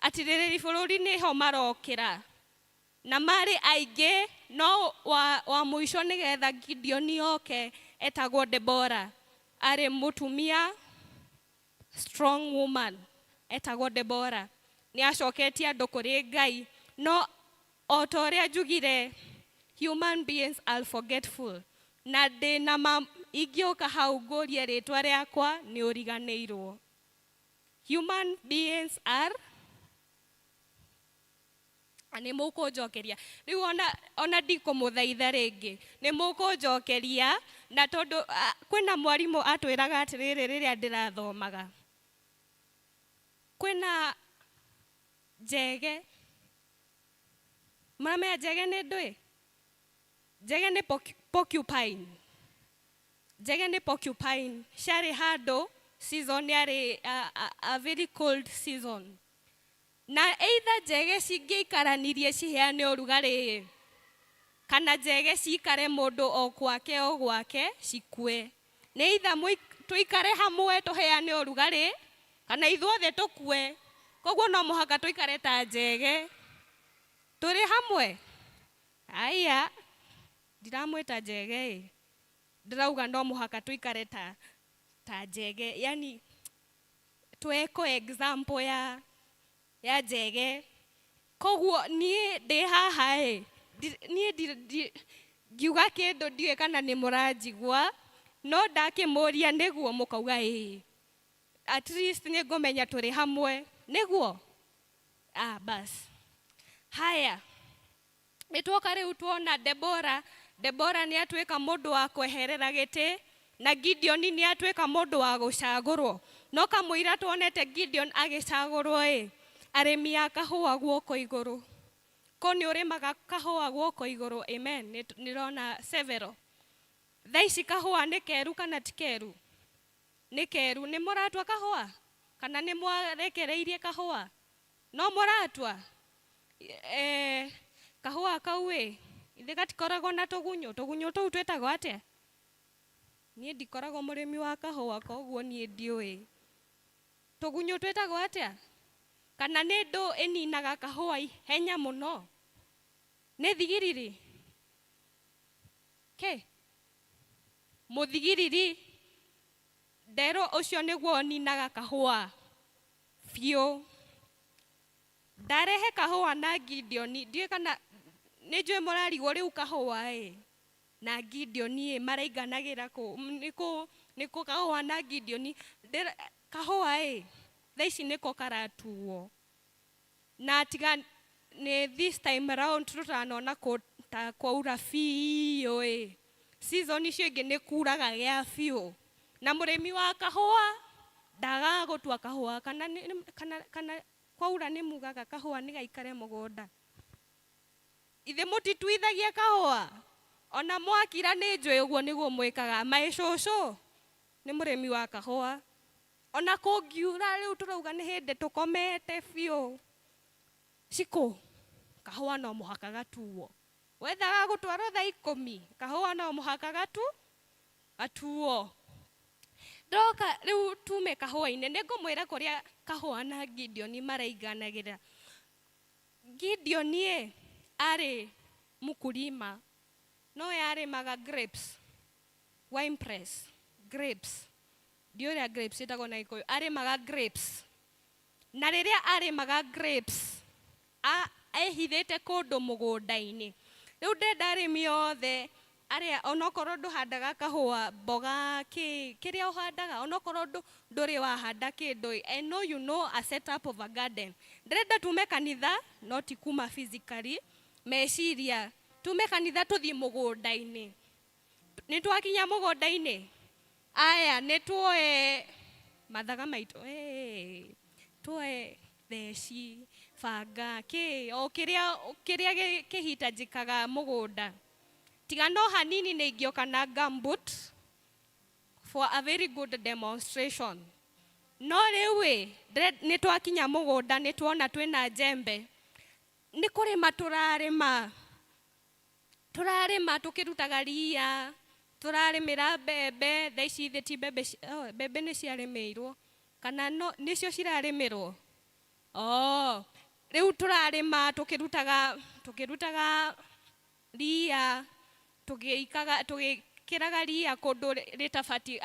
Atirĩrĩri bũrũri nĩho marokĩra na marĩ aingĩ, no wa mũico nĩgetha Gideon oke etagwo Debora. Arĩ mũtumia, strong woman, etagwo Debora. Nĩ acoketie andũ kũrĩ Ngai, no o ta ũrĩa njugire, human beings are forgetful. Na ndĩna ma Ingĩũka hau ngũrie rĩtwa rĩakwa nĩ ũriganĩirwo. Human beings are nĩ mũkũnjokeria rĩu ona, ona ndikũmũthaitha rĩngĩ nĩ mũkũnjokeria na tondũ kwĩna mwarimũ atwĩraga atĩrĩrĩ rĩrĩa ndĩrathomaga kwĩna njege mũramenya njege nĩ ndũĩ njege nĩ porcupine njege nĩ porcupine ciarĩ handũ season yarĩ a very cold season na either njege cingĩikaranirie ciheane ũrugarĩ kana njege cikare mũndũ o gwake o gwake cikue nĩ either tũikare hamwe tũheane ũrugarĩ kana ithuothe tũkue koguo no mũhaka tũikare ta njege tũrĩ hamwe aya ndiramwĩta njege ĩ ndĩrauga no mũhaka tũikare ta njege yani tweko example ya njege koguo niĩ ndĩ haha ĩ niĩ ngiuga kĩndũ ndiũĩ kana nĩ mũranjigua no ndakĩmũria nĩguo mũkauga ĩĩ at least nĩ ngũmenya tũrĩ hamwe nĩguo ah bas haya nĩ tuoka rĩu tuona Debora Debora nĩ atuĩka mũndũ wa kweherera gĩtĩ na Gideon nĩ atuĩka mũndũ wa gũcagũrwo no kamũira tuonete Gideon agĩcagũrwo ĩ arĩmi a kahũa guoko igũrũ ko nĩ ũrĩmaga kahũa guoko igũrũ amen nĩrona several thaa ici kahũa nĩ keru kana ti keru nĩ keru nĩ mũratua kahũa kana nĩ mwarekereirie kahũa no mũratua kahũa kau ĩ ithe gatikoragwo na tũgunyũ tũgunyũ tũu twĩtagwo atĩa niĩ ndikoragwo mũrĩmi wa kahũa koguo niĩ ndiũĩ tũgunyũ twĩtagwo atĩa kana nĩ ndũ ĩninaga kahũa ihenya mũno nĩ thigiriri ke mũthigiriri nderwo ũcio nĩguo ũninaga kahũa biũ ndarehe kahũa na Gideon ndiũĩ kana nĩ njũĩ mũrarigwo rĩu kahũa ĩ na Gideon ĩ marainganagĩra kũ nĩ kũ kahũa na Gideon kahũa ĩ thaa ici nĩko karatuo na tiga nĩ this time round tũtanona kũ ta kwaura biũ ĩ season icio ingĩ nĩ kuraga gĩa biũ na mũrĩmi wa kahũa ndagaga gũtua kahũa kana, kana kwaura nĩ mugaga kahũa nĩ gaikare mũgũnda ithe mũtituithagia kahũa ona mwakira nĩ njũĩ ũguo nĩguo mwĩkaga maĩ cũcũ nĩ mũrĩmi wa kahũa ona kũngiura rĩu tũrauga nĩ hĩndĩ tũkomete biũ cikũ kahũa no mũhaka gatuo wethaga gũtwarwo thaa ikũmi kahũa no mũhaka gatuo ndoka rĩu tume kahũa-inĩ nĩ ngũmwĩra kũrĩa kahũa na Gideon marainganagĩra Gideon ĩ arĩ mkulima no yarĩmaga grapes wine press grapes ndiũĩ ũrĩa grapes ĩtagwo na Gĩkũyũ arĩmaga grapes na rĩrĩa arĩmaga grapes ehithĩte kũndũ mũgũnda-inĩ rĩu ndenda arĩmi othe arĩa onokorwo ndũhandaga kahũa mboga kĩ kĩrĩa ũhandaga onokorwo ndũrĩ wahanda kĩndũ I know you know a setup of a garden ndĩrenda tume kanitha no ti kuma physically meciria tume kanitha tũthiĩ mũgũnda-inĩ nĩ twakinya mũgũnda-inĩ aya nĩ tuoe mathaga maitũ hey, tuoe theci banga kĩ o kĩrĩa kĩrĩa kĩhitanjĩkaga mũgũnda tiga no hanini nĩ ingĩoka na gumboot for a very good demonstration no rĩu ĩ nĩ twakinya mũgũnda nĩ tuona twĩna njembe nĩ kũrĩma tũrarĩma tũrarĩma tũkĩrutaga ria tũrarĩmĩra mbembe thaa ici ithe ti mbembe oh, mbembe nĩ ciarĩmĩirwo kana no nĩcio cirarĩmĩrwo oh rĩu tũrarĩma tũkĩrutaga ria tũgĩikaga tũgĩkĩraga ria kũndũ rĩtabatiĩ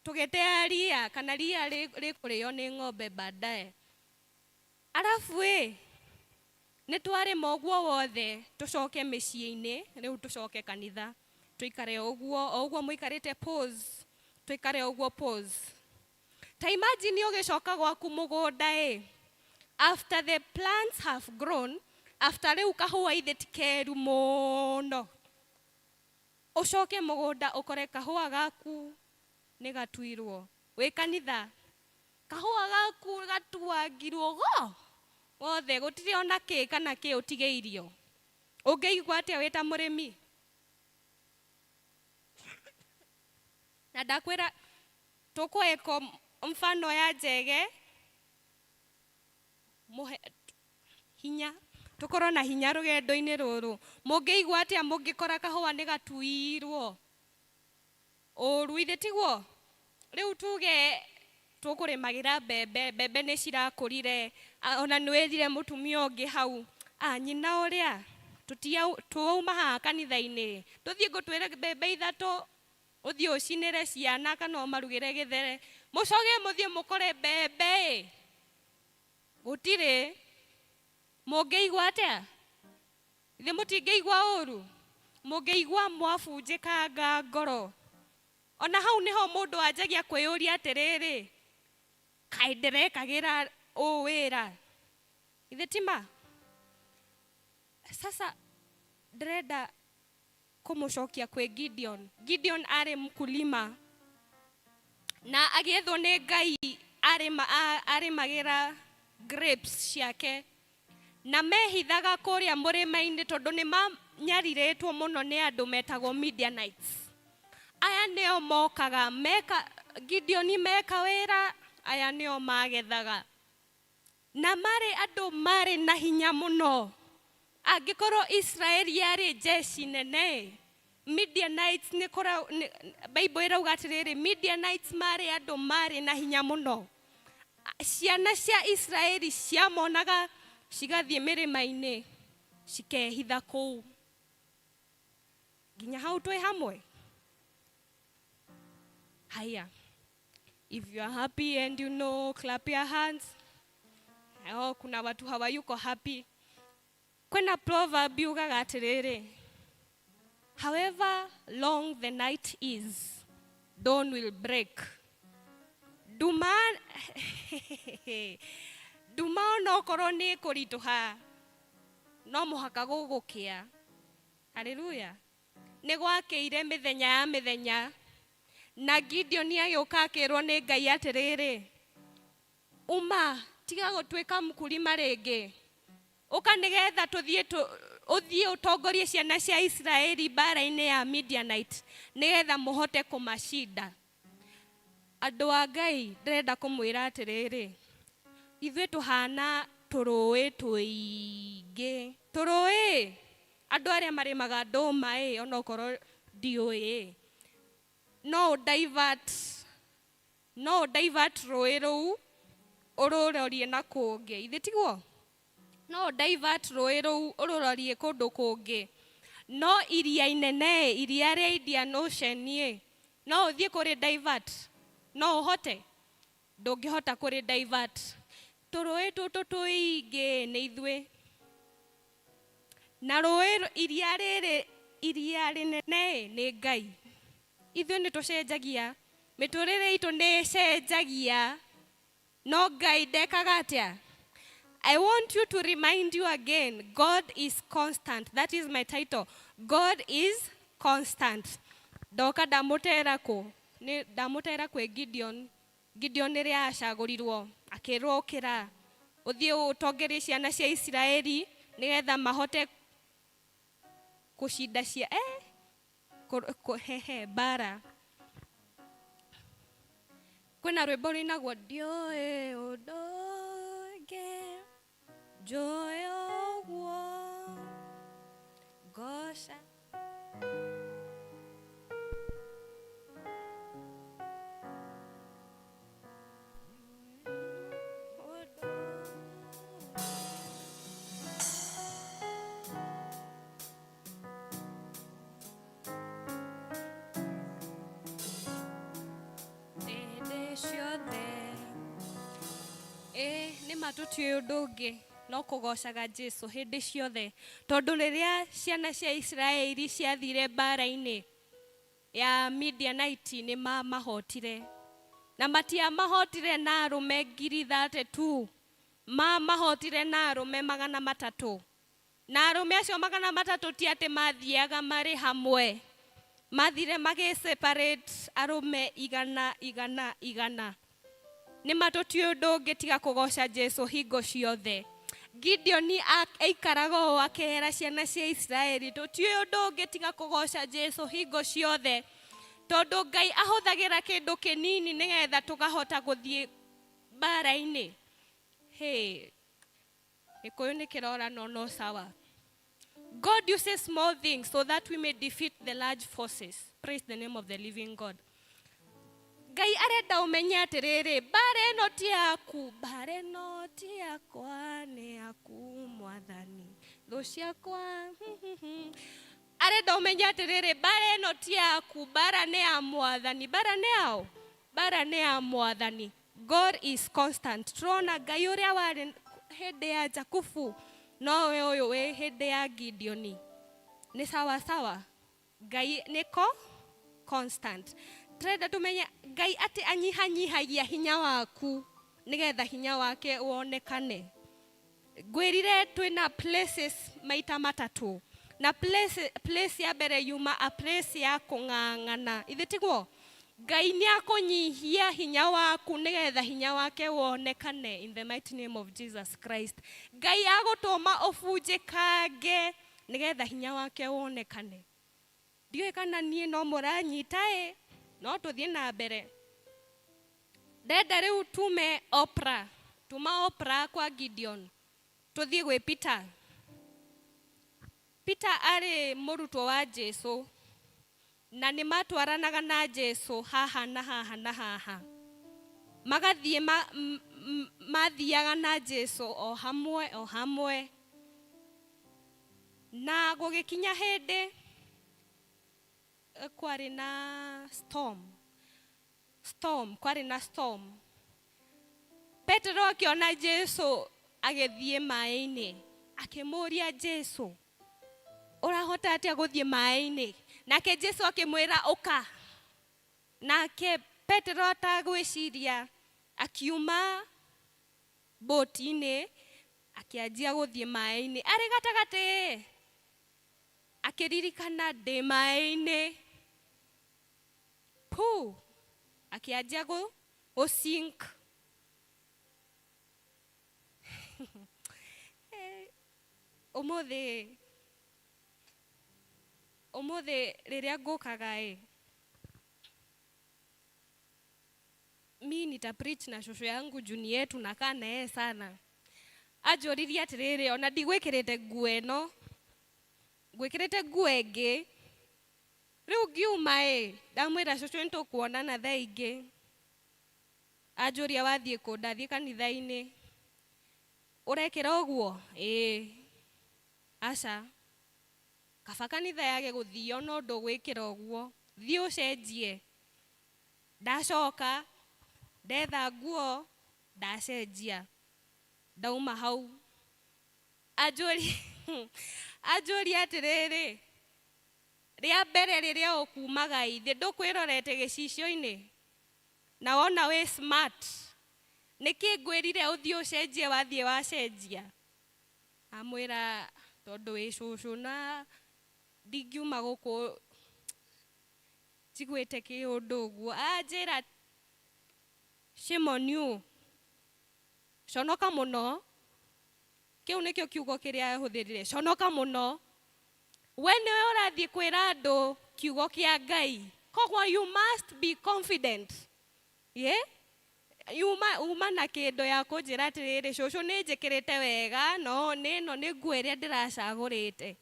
tũgĩtea ria kana ria rĩkũrĩo nĩ ng'ombe baadaye arabu ĩ nĩ twarĩma ũguo wothe tũcoke mĩciĩ-inĩ rĩu tũcoke kanitha Tuikare ũguo o ũguo mũikarĩte pose, tuikare ũguo pose. Ta imagine ũgĩcoka gwaku mũgũnda ĩ, after the plants have grown, after rĩu kahũa ithe ti keru mũno, ũcoke mũgũnda ũkore kahũa gaku nĩ gatuirwo. Wĩ kanitha, kahũa gaku gatuangirwo go wothe, gũtirĩ ona kĩ kana kĩ ũtigĩirio. Ũngĩigua atĩa wĩ ta mũrĩmi? Na ndakwĩra tũkũĩko mfano ya njege muhe hinya, tukorwo na hinya rũgendo-inĩ rũrũ. Mũngĩigua atĩa mũngĩkora kahũa nĩ gatuirwo ũru? Ithe tiguo? Rĩu tuge tũkũrĩmagĩra mbembe, mbembe nĩ cirakũrire, ona nĩ wĩrire mũtumia ũngĩ hau, nyina ũrĩa twauma haha kanitha-inĩ, tũthiĩ ngũtwĩre mbembe ithatũ, ũthiĩ ũcinĩre ciana kana ũmarugĩre gĩthere, mũcoke mũthiĩ mũkore mbembe ĩ gũtirĩ. Mũngĩigua atĩa? Ithe mũtingĩigua ũru? Mũngĩigua mwabunjĩkanga ngoro. Ona hau nĩho mũndũ anjagia kwĩyũria atĩrĩrĩ, kaĩ ndĩrekagĩra ũũ wĩra? Ithe tima? Sasa ndĩrenda kũmũcokia kwĩ Gideon. Gideon arĩ mkulima na agĩethwo nĩ Ngai arĩmagĩra grapes ciake, na mehithaga kũrĩa mũrĩma-inĩ tondũ nĩ manyarirĩtwo mũno nĩ andũ metagwo Midianites. Aya nĩo mokaga meka Gideon meka wĩra, aya nĩo magethaga, na marĩ andũ marĩ na hinya mũno. Angĩkorwo Israeli yarĩ jeshi nene, Midianites nĩ kũra, Bible ĩrauga atĩrĩrĩ, Midianites marĩ andũ marĩ na hinya mũno. Ciana cia Israeli ciamonaga cigathiĩ mĩrĩma-inĩ cikehitha kũu. Nginya hau twĩ hamwe. Haya, if you are happy and you know, clap your hands. Oh, kuna watu hawayuko happy. Kwena proverb yugaga atĩrĩrĩ, however long the night is, dawn will break. Nduma nduma onokorwo nĩ ĩkũritũha, no mũhaka gũgũkĩa. Haleluya. Nĩ gwakĩire mĩthenya ya mĩthenya, na Gideon agĩũka akĩrwo nĩ Ngai atĩrĩrĩ, uma tiga gũtuĩka mkulima rĩngĩ, ũka nĩgetha tũthiĩ ũthiĩ ũtongorie ciana cia Israeli mbara-inĩ ya Midianite nĩgetha mũhote kũmacinda. Andũ a Ngai, ndĩrenda kũmwĩra atĩrĩrĩ, ithuĩ tũhana tũrũĩ tũingĩ. Tũrũĩ, andũ arĩa marĩmaga ndũma ĩ, onokorwo ndiũĩ, no divert, no divert rũĩ rũu ũrũrorie na kũngĩ. Ithe tiguo? No divert rũĩ rũu ũrũrorie kũndũ kũngĩ. No iria inene, iria rĩa Indian Ocean ĩ, no ũthiĩ kũrĩ divert, no ũhote? Ndũngĩhota kũrĩ divert. Tũrũĩ tũtũ tũingĩ nĩ ithuĩ. Na rũĩ iria rĩrĩ, iria rĩnene nĩ Ngai. Ithuĩ nĩ tũcenjagia, mĩtũrĩre itũ nĩ ĩcenjagia, no Ngai ndekaga atĩa? I want you to remind you again, God is constant. That is my title. God is constant. Ndoka ndamũtera kũ? Nĩ ndamũtera kwĩ Gideon. Gideon rĩrĩa acagũrirwo, akĩrwo ũkĩra, ũthiĩ ũtongorie ciana cia Isiraeli nĩgetha mahote kũcinda cia hehe mbara. Kwĩna rwĩmbo rũinagwo, ndiũĩ ũndũ ũngĩ, njũĩ ũguo, ngoca. Ciothe nĩ ma tũtiũĩ ũndũ ũngĩ no kũgocaga Jesu hĩndĩ ciothe, tondũ rĩrĩa ciana cia Isiraeli ciathire mbara-inĩ, Ya Midianite nĩ mamahotire na matiamahotire na arũme 32,000, mamahotire na arũme 300, na arũme acio 300 ti atĩ mathiaga marĩ hamwe, mathire magĩ separate arũme igana igana igana. Nĩ matũtiĩ ũndũ ũngĩ tiga kũgoca Jesu hingo ciothe. Gideoni aikaraga ũũ akĩhera ciana cia Isiraeli, tũtiũĩ ũndũ ũngĩ tiga kũgoca Jesu hingo ciothe, tondũ Ngai ahũthagĩra kĩndũ kĩnini nĩgetha tũkahota gũthiĩ mbara-inĩ. Hey, gĩkũyũ nĩ kĩrora, no no sawa. God uses small things so that we may defeat the large forces. Praise the name of the living God. Ngai arenda ũmenye atĩrĩrĩ, mbara ĩno ti yaku, mbara ĩno ti yakwa, nĩ yaku Mwathani, thũ ciakwa. Arenda ũmenye atĩrĩrĩ, mbara ĩno ti yaku, mbara nĩ ya Mwathani. Mbara nĩ yao, mbara nĩ ya Mwathani. God is constant. Turona Ngai ũrĩa warĩ hĩndĩ ya Jakubu nowe ũyũ wĩ hĩndĩ ya Gideoni. Nĩ sawa sawa, Ngai nĩko constant. Turenda tumenye Ngai atĩ anyihanyihagia hinya waku nĩgetha hinya wake wonekane. Ngwĩrire twĩna places maita matatũ, na place ya mbere yuma a place ya kũng'ang'ana, ithe tiguo? Ngai nĩ akũnyihia hinya waku nĩgetha hinya wake wonekane, in the mighty name of Jesus Christ. Ngai agũtũma ũbunjĩkange nĩgetha hinya wake wonekane. Ndiũĩ kana niĩ no mũranyita ĩ, no tũthiĩ na mbere. Ndenda rĩu tume Opra, tuma Opra kwa Gideon, tũthiĩ gwĩ Peter. Peter arĩ mũrutwo wa Jesu na nĩ matwaranaga na Jesu haha na haha na haha, magathiĩ mathiaga na Jesu o hamwe o hamwe, na gũgĩkinya hĩndĩ kwarĩ na storm, kwarĩ na storm. Petero akĩona Jesu agĩthiĩ maĩ-inĩ, akĩmũũria Jesu, "Ũrahota atĩa gũthiĩ maĩ-inĩ?" Nake Jesu akĩmwĩra, "Ũka." Nake Petero atagwĩciria akiuma boti-inĩ, akĩanjia gũthiĩ maĩ-inĩ. Arĩ gatagatĩ akĩririkana, "Ndĩ maĩ-inĩ." Pu, akĩanjia gũ sink. Ũmũthĩ rĩrĩa ngũkaga ĩ, mi nita preach na shosho yangu juu ni yetu, nakaa na yeye sana. Anjũririe atĩrĩrĩ, ona ndigwĩkĩrĩte nguo ĩno, ngwĩkĩrĩte nguo ĩngĩ. Rĩu ngiuma ĩ, ndamwĩra, "Cũcũ, nĩtũkuonana thaa ingĩ." Anjũria, "Wathiĩ kũ?" "Ndathiĩ kanitha-inĩ." "Ũrekĩra ũguo?" "Ĩĩ." "Aca, kaba kanitha yage gũthio no ndũgwĩkĩra ũguo, thiĩ ũcenjie." Ndacoka ndetha nguo, ndacenjia, ndauma hau. Anjũria atĩrĩrĩ, "Rĩa mbere rĩrĩa ũkumaga ithĩ ndũkwĩrorete gĩcicio-inĩ na wona wĩ smart? Nĩkĩ ngwĩrire ũthiĩ ũcenjie, wathiĩ wacenjia?" Amwĩra, "Tondũ wĩ cũcũ na ndingiuma gũkũ njiguĩte kĩũndũ ũguo." Anjĩra, "Shame on you, conoka mũno." Kĩu nĩkĩo kiugo kĩrĩa ahũthĩrire, "Conoka mũno, we nĩwe ũrathiĩ kwĩra andũ kiugo kĩa Ngai." Koguo you must be confident. Ye uma na kĩndũ ya kũnjĩra atĩrĩrĩ, "Cũcũ, nĩ njĩkĩrĩte wega, no nĩ ĩno nĩ nguo ĩrĩa ndĩracagũrĩte,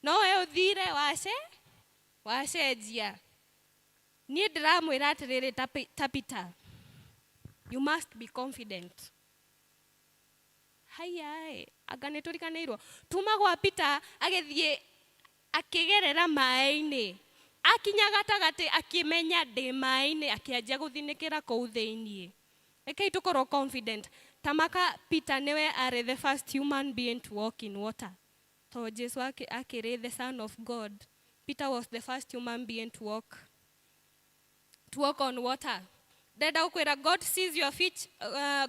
no we ũthire wace wacenjia." Niĩ ndĩramwĩra atĩrĩrĩ, ta Peter, you must be confident. Haya ĩ, anga nĩ tũriganĩirwo tuma gwa Peter, agĩthiĩ akĩgerera maĩ-inĩ, akinya gatagatĩ akĩmenya, "Ndĩ maĩ-inĩ," akĩanjia gũthinĩkĩra kũu thĩiniĩ. Rekei tũkorwo confident. Tamaka Peter nĩwe arĩ the first human being to walk in water, to Jesu akĩrĩ the Son of God. Peter was the first human being to walk. To walk on water. Ndĩrenda gũkwĩra God sees your future,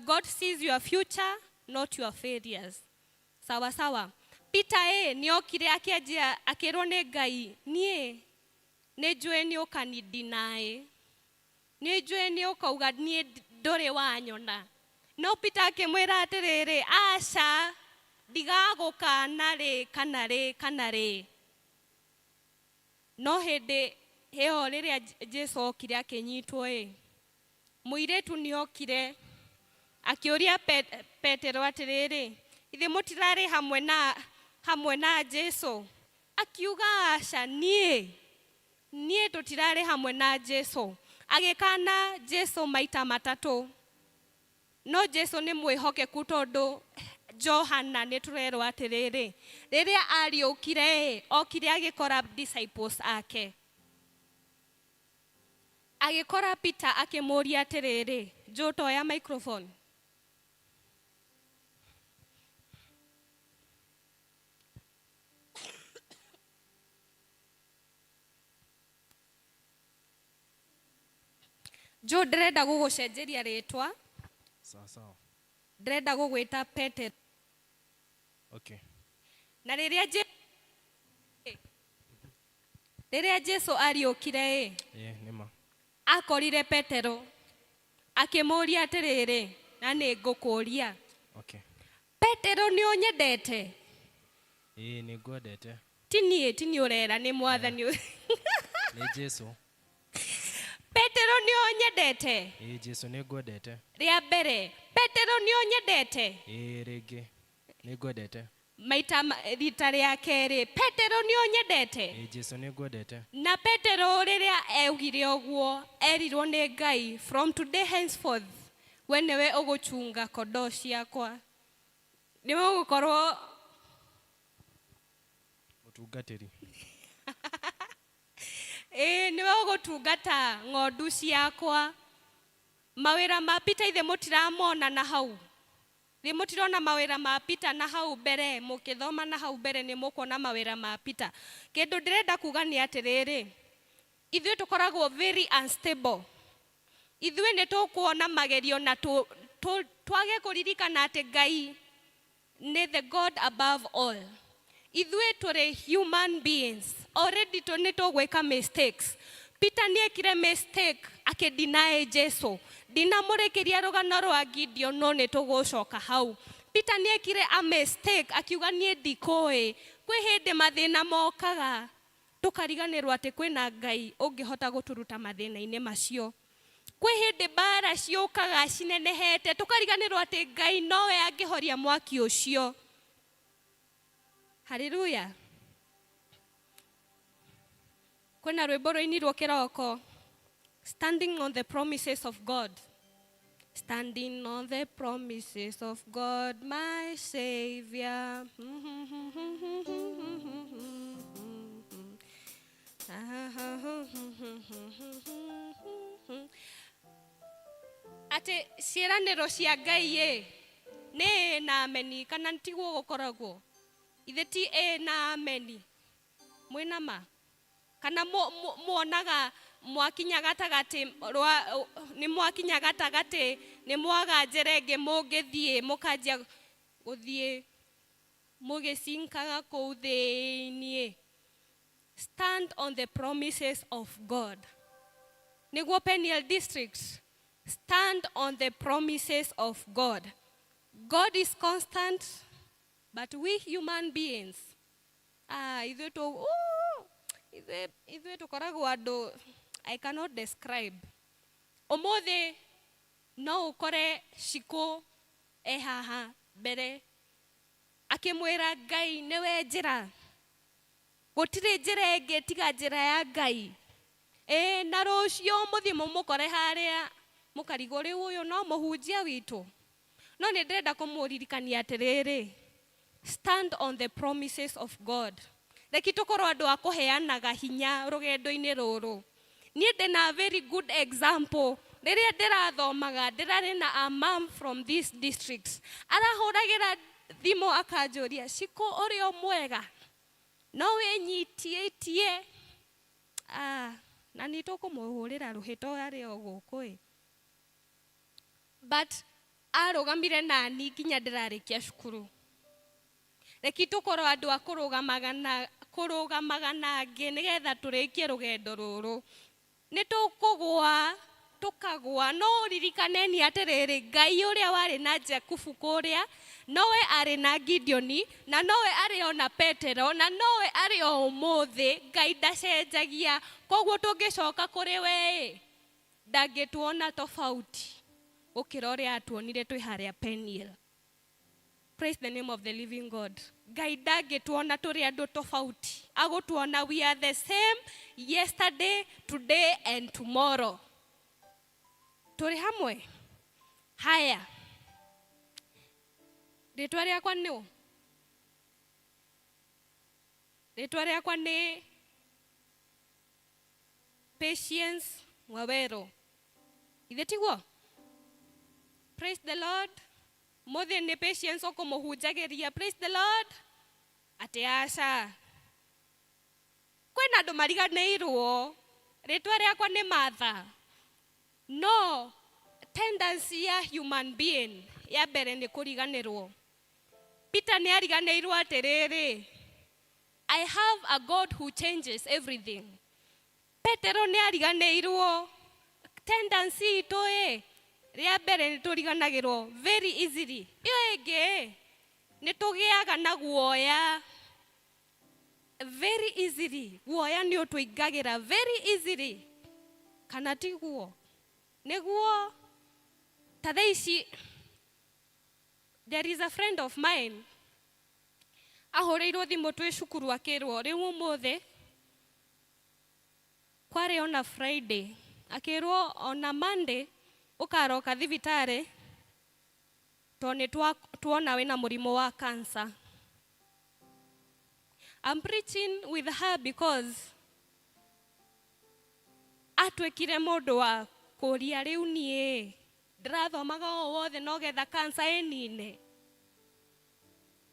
God sees your future, not your failures. Sawa sawa. Peter ĩ nĩ okire akĩanjia akĩrwo nĩ Ngai niĩ nĩ njũĩ nĩ ũkanidinaĩ nĩ njũĩ nĩ ũkauga niĩ ndũrĩ wanyona no Peter akĩmwĩra atĩrĩrĩ aca ndigagũkana rĩ kana rĩ kana rĩ no hĩndĩ ĩyo rĩrĩa Jesu okire akĩnyitwo ĩ mũirĩtu nĩ okire akĩũria Petero atĩrĩrĩ ithe mũtirarĩ hamwe na Jesu akiuga aca niĩ niĩ tũtirarĩ hamwe na Jesu agĩkana Jesu maita matatũ no Jesu nĩ mwĩhokeku tondũ Johana nĩ tũrerwo atĩrĩrĩ rĩrĩa ariũkire ĩ okire agĩkora disciples ake agĩkora Peter akĩmũria atĩrĩrĩ Joe toya microphone. Joe ndĩrenda gũgũcenjeria rĩtwa. Sawa sawa. Ndĩrenda gũgwĩta Petero. Okay. Na rĩrĩa Jesu ariũkire ĩ Ĩĩ nĩma. Akorire Petero akĩmũria atĩrĩrĩ na nĩ ngũkũria. Okay. Petero nĩ ũnyendete? Ĩĩ nĩ ngwendete. Ti niĩ ti niĩ ũrera nĩ mwathani. Nĩ Jesu. Petero nĩ ũnyendete? Ĩĩ Jesu nĩ ngwendete. Rĩa mbere Petero nĩ ũnyendete? Ĩĩ rĩngĩ nĩ ngwendete. Maita rita rĩa kerĩ Petero nĩ ũnyendete? Ĩĩ Jesu nĩ ngwendete. Na Petero rĩrĩa augire ũguo erirwo nĩ Ngai from today henceforth we nĩwe ũgũchunga kondoo ciakwa nĩwe ũgũkorwo mũtungatĩri. Ĩĩ nĩwe ũgũtungata ng'ondu ciakwa. Mawĩra ma Peter ithe mũtiramona na hau Thĩ mũtirona mawĩra ma Peter na hau mbere mũkĩthoma na hau mbere nĩ mũkuona mawĩra ma Peter. Kĩndũ ndĩrenda kuga nĩ atĩrĩrĩ ithuĩ tũkoragwo very unstable. Ithuĩ nĩ tũkuona magerio na twage kũririkana atĩ Ngai nĩ the God above all. Ithuĩ tũrĩ human beings already nĩ tũgwĩka mistakes. Peter nĩ ekire mistake akĩdeny Jesu. Ndinamũrĩkĩria rũgano rwa Gideon no nĩ tũgũcoka hau. Peter nĩ ekire a mistake akiuga niĩ ndikũĩ. Kwĩ hĩndĩ mathĩna mokaga tũkariganĩrwo atĩ kwĩna Ngai ũngĩhota gũtũruta mathĩna-inĩ macio. Kwĩ hĩndĩ mbara ciũkaga cinenehete tũkariganĩrwo atĩ Ngai nowe angĩhoria mwaki ũcio. Haleluya. Kwĩna rwĩmbo rũinirwo kĩroko standing on the promises of God. Standing on the promises of God, my Savior. Atĩ ciĩranĩro cia Ngai ĩ nĩ ĩ na ameni kana tiguo gũkoragwo? Ithe ti ĩ na ameni mwĩna ma kana muonaga mwakinya gatagatĩ rwa nĩ mwakinya gatagatĩ nĩ mwaga njĩra ĩngĩ mũngĩthiĩ mũkanjia gũthiĩ mũgĩcinkaga kũu thĩiniĩ. Stand on the promises of God. Nĩguo Peniel District, stand on the promises of God. God is constant, but we human beings, ithuĩ ithuĩ tũkoragwo andũ I cannot describe. Ũmũthĩ no ũkore Shiko e haha mbere akĩmwĩra Ngai nĩwe njĩra, gũtirĩ njĩra ĩngĩ tiga njĩra ya Ngai. Ĩ na rũciũ mũthiĩ mũmũkore harĩa mũkarigwo rĩu ũyũ no mũhunjia witũ. No nĩ ndĩrenda kũmũririkania atĩrĩrĩ, stand on the promises of God. Reki tũkorwo andũ a kũheanaga hinya rũgendo-inĩ rũrũ. Niĩ ndĩna very good example. Rĩrĩa ndĩrathomaga ndĩrarĩ na a mom from this district. Arahũragĩra thimũ akanjũria, Shiko ũrĩ o mwega? No wĩnyitĩtie? Na nĩ tũkũmũhũrĩra rũhĩ to arĩ o gũkũ ĩ. But arũgamire nani nginya ndĩrarĩkia cukuru. Reki tũkorwo andũ a kũrũgamaga na angĩ nĩgetha tũrĩkie rũgendo rũrũ. Nĩ tũkũgũa tũkagũa, no ririkaneni atĩrĩrĩ, Ngai ũrĩa warĩ na Jakubu kũrĩa nowe arĩ na Gideoni, na nowe arĩ ona Petero, na nowe arĩ o ũmũthĩ. Ngai ndacenjagia. Koguo tũngĩcoka kũrĩ we ĩ, ndangĩtuona tofauti gũkĩra ũrĩa atuonire twĩ harĩa Peniel. Praise the name of the living God. Ngai ndangĩtuona tũrĩ andũ tofauti, agũtuona we are the same yesterday, today and tomorrow. Tũrĩ hamwe. Haya, rĩtwa rĩakwa nĩ rĩtwa rĩakwa nĩ Patience Wawero. Ithe tiguo? Praise the Lord. Mũthĩ nĩ Patience ũkũmũhunjagĩria. Praise the Lord. Atĩ aca, kwĩna andũ mariganĩirwo rĩtwa rĩakwa nĩ Martha. No tendency ya human being ya mbere nĩ kũriganĩrwo. Peter nĩ ariganĩirwo atĩrĩrĩ, I have a God who changes everything. Petero nĩ ariganĩirwo. Tendency itũ ĩ, rĩa mbere nĩ tũriganagĩrwo very easily. Ĩyo ĩngĩ nĩ tũgĩaga na guoya very easily. Guoya nĩ ũtũingagĩra very easily, kana tiguo? Nĩguo. Ta thaa ici there is a friend of mine ahũrĩirwo thimũ twĩ cukuru, akĩrwo rĩu ũmũthĩ kwarĩ ona Friday, akĩrwo ona Monday ũkaroka thibitarĩ tondũ nĩ tuona wĩna mũrimũ wa cancer. I'm preaching with her because atuĩkire mũndũ wa kũria, rĩu niĩ ndĩrathomaga o wothe no getha cancer ĩnine.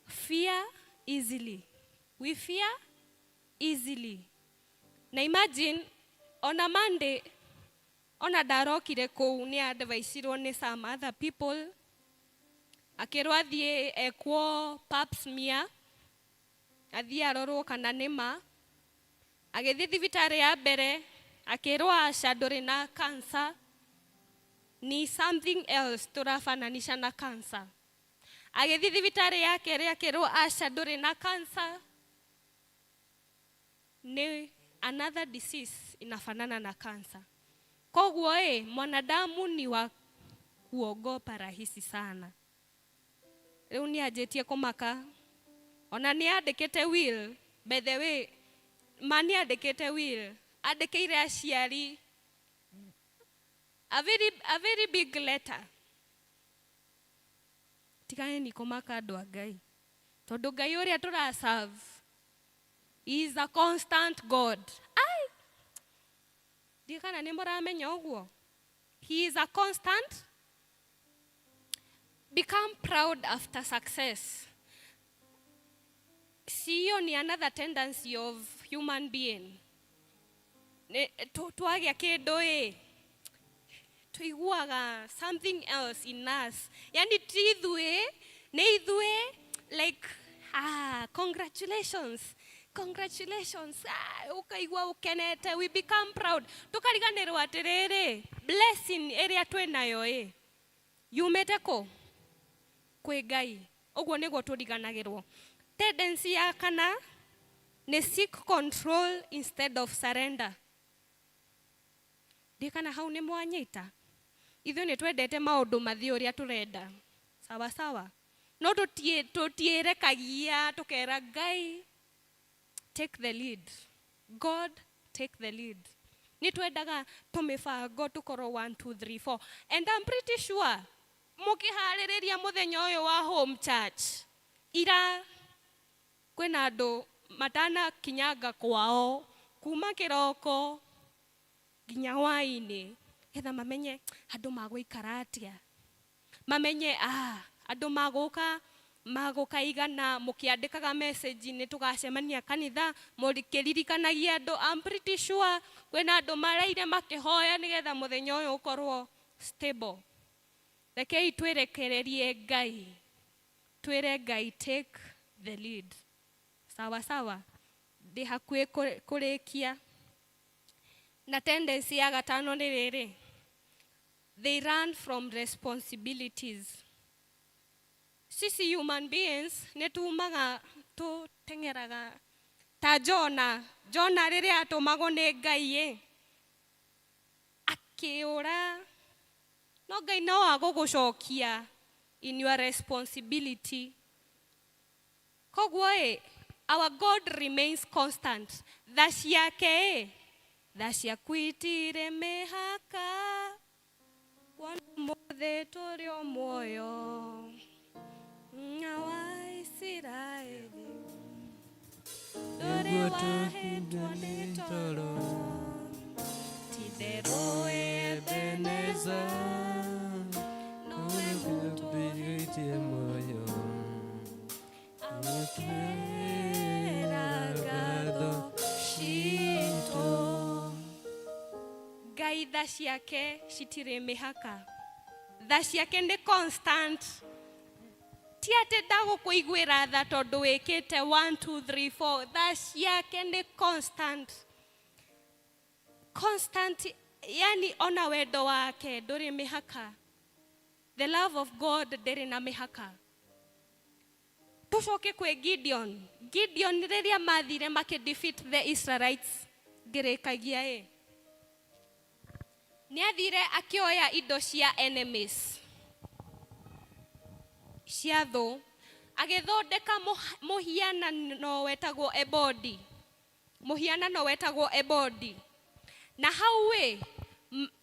Fear easily, we fear easily. Na imagine ona Monday ona ndarokire kũu, nĩ adviceirwo nĩ some other people, akĩrwo athiĩ ekwo pap smear, athiĩ arorwo kana nĩ ma. Agĩthiĩ thibitarĩ ya mbere, akĩrwo aca, ndũrĩ na cancer, ni something else tũrafananisha na cancer. Agĩthiĩ thibitarĩ ya kerĩ, akĩrwo aca, ndũrĩ na cancer, ni another disease inafanana na cancer. Koguo ĩ, mwanadamu ni wa kuogopa rahisi sana. Rĩu nĩ anjĩtie kũmaka. Ona nĩ andĩkĩte will, by the way, ma nĩ andĩkĩte will, andĩkĩire aciari a very big letter. Tiganeni kũmaka, andũ a Ngai, tondũ Ngai ũrĩa tũraserve is a constant God. Ai, ndiĩ kana nĩ mũramenya ũguo. He is a constant. Become proud after success. Siyo ni another tendency of human being? Twagĩa kĩndũ ĩ, tuiguaga something else in us, yani ti ithuĩ, nĩ ithuĩ, like, ah, congratulations, congratulations, ah, ũkaigua ũkenete. We become proud, tũkariganĩrwo atĩrĩrĩ, blessing ĩrĩa twĩnayo ĩ yumĩte kũ? Kwĩ Ngai. Ũguo nĩguo tũriganagĩrwo. Tendency ya kana nĩ seek control instead of surrender. Ndi kana hau nĩ mwanyita? Ithuĩ nĩ twendete maũndũ mathiĩ ũrĩa tũrenda, sawa sawa, no tũtiĩrekagia tũkera Ngai, take the lead. God, take the lead. Nĩ twendaga tũmĩbango tũkorwo 1 2 3 4, and I'm pretty sure mũkĩharĩrĩria mũthenya ũyũ wa home church ira, kwĩna andũ matanakinyanga kwao kuma kĩroko nginya hwaĩ-inĩ, getha mamenye andũ magũikara atĩa, mamenye andũ magũka. Magũkaigana mũkĩandĩkaga message nĩ tũgacemania kanitha mũkĩririkanagia andũ. I'm pretty sure kwĩna andũ maraire makĩhoya nĩgetha mũthenya ũyũ ũkorwo stable. Rekei twĩrekererie Ngai, twĩre Ngai take the lead. Sawa sawa, ndĩ hakuhĩ kũrĩkia. Na tendency ya gatano nĩ rĩrĩ, they run from responsibilities. Sisi human beings nĩ tumaga tũteng'eraga ta Jona. Jona rĩrĩa atũmagwo nĩ Ngai ĩ akĩũra, no Ngai no agũgũcokia in your responsibility. Koguo ĩ, our God remains constant. Tha ciake ĩ, tha ciaku itirĩ mĩhaka, kuona ũmũthĩ tũrĩ o muoyo na wa Isiraeli ndũrĩ wahĩtwo nĩ toro, ti-itherũ Ebeneza nowe Mũtũhĩtie muoyo. Amũkĩra ngatho citũ. Ngai tha ciake citirĩ mĩhaka, tha ciake nĩ constant. Ti atĩ ndagũkũiguĩra tha tondũ wĩkĩte 1 2 3 4. Tha ciake nĩ constant, constant, yani ona wendo wake ndũrĩ mĩhaka. The love of God ndĩrĩ na mĩhaka. Tũcoke kwĩ Gideon. Gideon rĩrĩa mathire makĩ defeat the Israelites, ngĩrĩkagia ĩ, nĩ athire akĩoya indo cia enemies, cia thũ, agĩthondeka mũhianano wetagwo ebodi, mũhianano wetagwo ebodi, na hau ĩ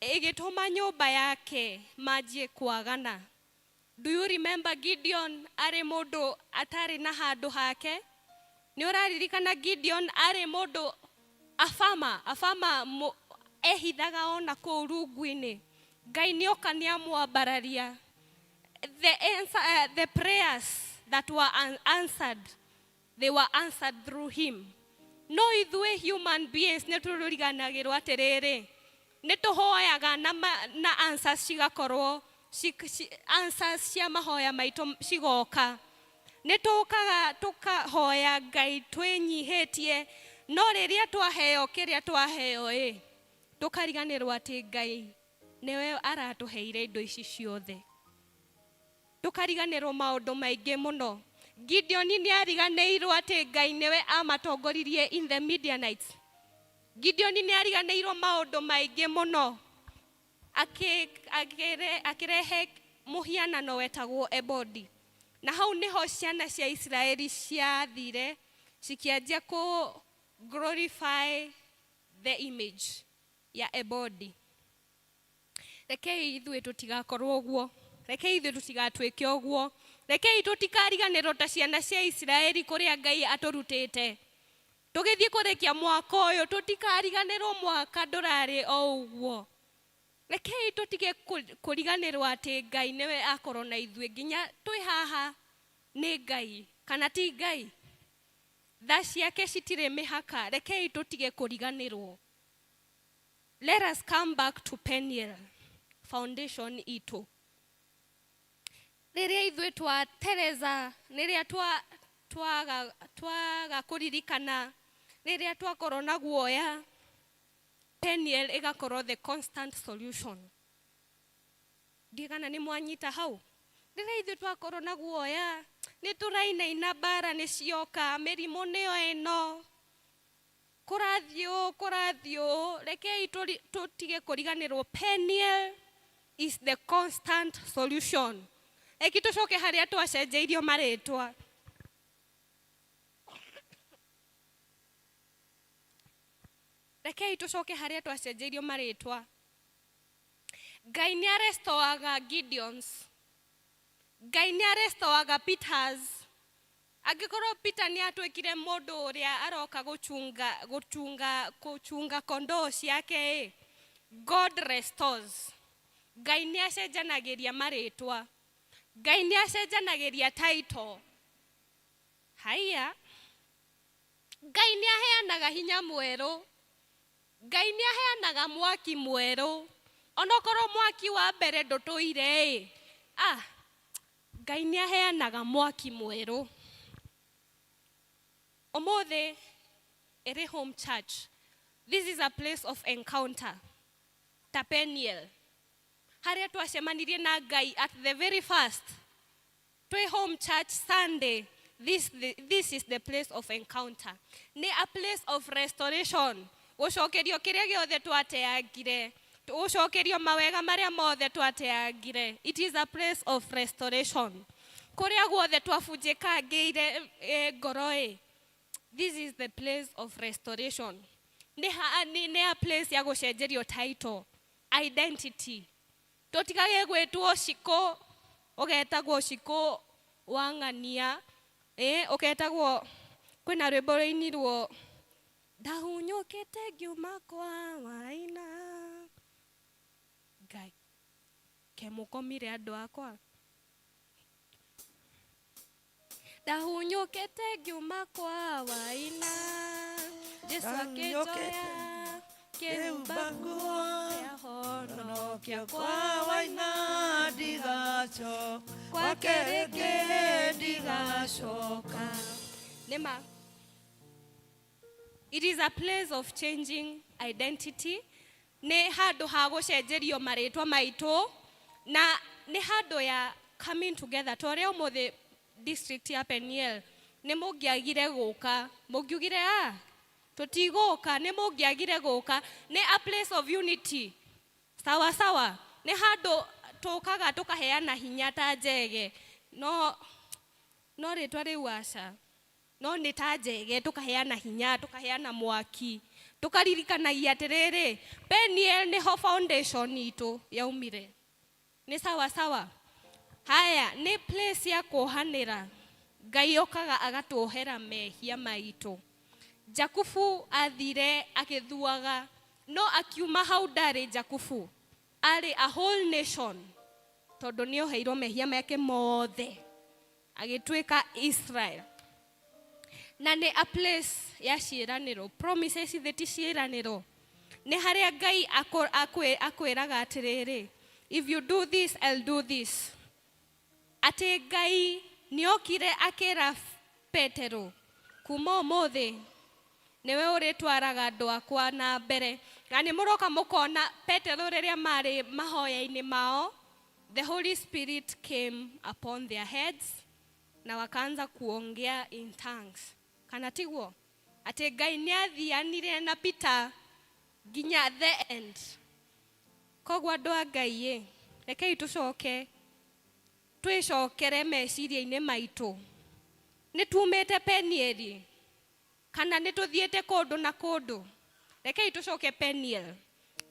ĩgĩtũma nyũmba yake manjie kwagana. Do you remember Gideon arĩ mũndũ atarĩ na handũ hake? Nĩ ũraririkana Gideon arĩ mũndũ afama afama ehithaga ona kũu rungu-inĩ. Ngai nĩ oka nĩ amwambararia. The answer, the prayers that were answered, they were answered through him. No ithuĩ human beings nĩ tũriganagĩrwo atĩrĩrĩ, nĩ tũhoyaga na, na answers cigakorwo answers cia mahoya maitũ cigoka. Nĩ tũkaga tũkahoya Ngai twĩnyihĩtie, no rĩrĩa twaheo kĩrĩa twaheo ĩ, tũkariganĩrwo atĩ Ngai nĩwe aratũheire indo ici ciothe. Tũkariganĩrwo maũndũ maingĩ mũno. Gideon nĩ ariganĩirwo atĩ Ngai nĩwe amatongoririe in the Midianites. Gideon nĩ ariganĩirwo maũndũ maingĩ mũno, akĩrehe mũhianano wetagwo ebodi, na hau nĩho ciana cia Isiraeli ciathire cikĩanjia kũ glorify the image ya ebodi. Rekei ithuĩ tũtigakorwo ũguo, rekei ithuĩ tũtigatuĩke ũguo, rekei tũtikariganĩrwo ta ciana cia Isiraeli kũrĩa Ngai atũrutĩte. Tũgĩthiĩ kũrĩkia mwaka ũyũ, tũtikariganĩrwo mwaka ndũrarĩ o ũguo. Rekei tũtige kũriganĩrwo atĩ Ngai nĩwe akorwo na ithuĩ nginya twĩ haha. Nĩ Ngai kana ti Ngai? Tha ciake citirĩ mĩhaka. Rekei tũtige kũriganĩrwo. Let us come back to Peniel foundation itũ. Rĩrĩa ithuĩ twatereza, rĩrĩa twaga kũririkana, rĩrĩa twakorwo na guoya, Peniel ĩgakorwo the constant solution. Ndigana nĩ mwanyita hau. Rĩrĩa ithuĩ twakorwo na guoya, nĩ tũrainaina, mbara nĩ cioka, mĩrimũ nĩyo ĩno, kũrathiĩ ũũ, kũrathiĩ ũũ, rekei tũtige kũriganĩrwo Peniel is the constant solution. Eki tũcoke harĩa twacenjeirio marĩtwa. Rekei tũcoke harĩa twacenjeirio marĩtwa. Ngai nĩ arestoaga Gideons, Ngai nĩ arestoaga Peters. Angĩkorwo Peter nĩ atuĩkire mũndũ ũrĩa aroka gũchunga kondoo ciake ĩ, God restores. Ngai nĩ acenjanagĩria marĩtwa, Ngai nĩ acenjanagĩria title. Haiya, Ngai nĩ aheanaga hinya mwerũ, Ngai nĩ aheanaga mwaki mwerũ, onokorwo mwaki wa mbere ndũtũire ĩ, Ngai nĩ aheanaga mwaki mwerũ. Ũmũthĩ ĩrĩ home church. This is a place of encounter. Ta Peniel. Harĩa twacemanirie na Ngai at the very first. Twĩ home church Sunday. This is the place of encounter. Nĩ a place of restoration. Gũcokerio kĩrĩa gĩothe twateangire. Gũcokerio mawega marĩa mothe twateangire. It is a place of restoration. Kũrĩa guothe twabunjĩkangĩire ngoro ĩ. This is the place of restoration. Nĩ a place ya gũcenjerio title, identity. Tũtigage gwĩtwo Shiko, ũgetagwo Shiko wa ng'ania, ũgetagwo, kwĩna rwĩmbo rũinirwo, ndahunyũkĩte ngiuma kwa Waina. Ngai, kemũkomire andũ akwa. Ndahunyũkĩte ngiuma kwa Waina, Jesu akĩnjoya kĩhumba nguo ya honokia kwa Waina ndigacoka, kwake rĩngĩ ndigacoka. Nĩma. It is a place of changing identity. Nĩ handũ ha gũcenjerio marĩtwa maitũ, na nĩ handũ ya coming together. Ta ũrĩa ũmũthĩ district ya Peniel nĩ mũngĩagire gũka, mũngiugire tũtigũka, nĩ mũngĩagire gũka. Nĩ a place of unity. Sawa sawa. Nĩ handũ tũkaga tũkaheana hinya ta njege. No rĩtwa rĩu aca. No nĩ ta njege tũkaheana hinya, tũkaheana mwaki, tũkaririkanagia atĩrĩrĩ, Peniel nĩho foundation itũ yaumire. Nĩ sawa sawa. Haya, nĩ place ya kuohanĩra. Ngai okaga agatuohera mehia maitũ. Jakubu athire agĩthuaga, no akiuma hau ndarĩ Jakubu, arĩ a whole nation, tondũ nĩoheirwo mehia make mothe, agĩtuĩka Israel. Na nĩ a place ya ciĩranĩro, promises ithe ti ciĩranĩro. Nĩ harĩa Ngai akwĩraga atĩrĩrĩ, if you do this, I'll do this. Atĩ Ngai nĩokire akĩra Petero, kuma ũmũthĩ nĩwe ũrĩtwaraga andũ akwa na mbere. Na nĩ mũroka mũkona Petero rĩrĩa marĩ mahoya-inĩ mao, the Holy Spirit came upon their heads na wakaanza kuongea in tongues. Kana tiguo? Atĩ Ngai nĩathianire na Peter nginya the end. Koguo andũ a Ngai ĩ, rekei tũcoke twĩcokere meciria-inĩ maitũ. Nĩ tumĩte Penieli kana nĩ tũthiĩte kũndũ na kũndũ. Rekei tũcoke Peniel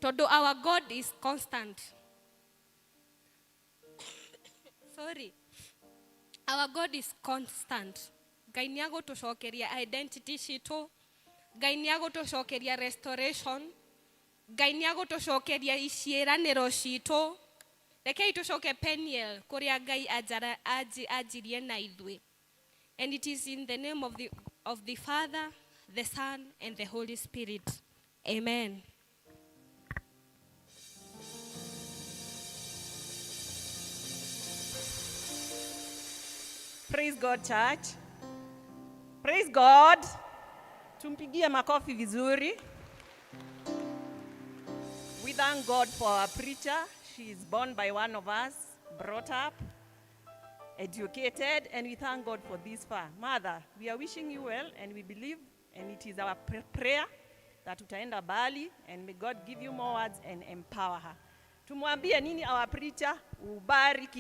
tondũ our God is constant. Sorry. Our God is constant. Ngai nĩ agũtũcokeria identity citũ. Ngai nĩ agũtũcokeria restoration. Ngai nĩ agũtũcokeria ciĩranĩro citũ. Rekei tũcoke Peniel kũrĩa Ngai anjirie na ithuĩ. And it is in the name of the Father, the Son, and the Holy Spirit. Amen. Praise God, church. Praise God. Tumpigie makofi vizuri. We thank God for our preacher. She is born by one of us, brought up, educated, and we thank God for this far. Mother, we are wishing you well, and we believe, and it is our prayer that utaenda bali, and may God give you more words and empower her. Tumwambie nini our preacher? Ubarikiwe,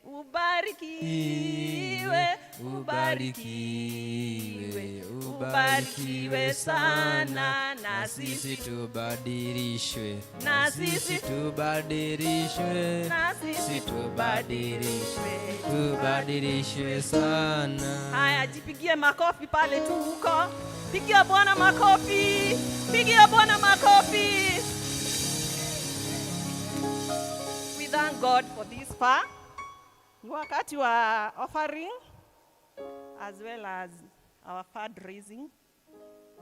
ubarikiwe, ubarikiwe, ubarikiwe sana, na sisi tubadilishwe, na sisi tubadilishwe, na sisi tubadilishwe, tubadilishwe sana. Haya, jipigie makofi pale tu huko. Pigia Bwana makofi. Pigia Bwana makofi. We thank God for this far. Ni wakati wa offering. as well as our fundraising.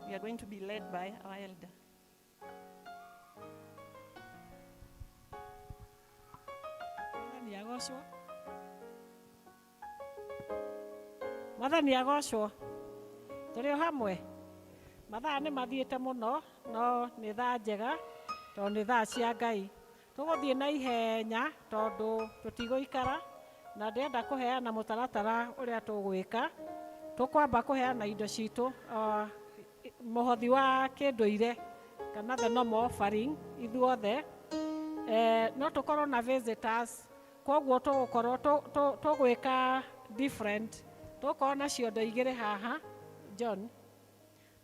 We are going to be led by our elder. Mwathani agocwo. Mwathani agocwo. Tũrĩ o hamwe. Mathaa nĩ mathiĩte mũno, no nĩ thaa njega, tondũ nĩ thaa cia Ngai. Tũgũthiĩ na ihenya tondũ tũtigũikara, na ndĩrenda kũheana mũtaratara ũrĩa tũgwĩka. Tũkwamba kũheana indo citũ, mũhothi wa kĩndũire, kana the normal offering, ithuothe. No tũkorwo na visitors, koguo tũgũkorwo tũgwĩka different. Tũgũkorwo na ciondo igĩrĩ haha, John.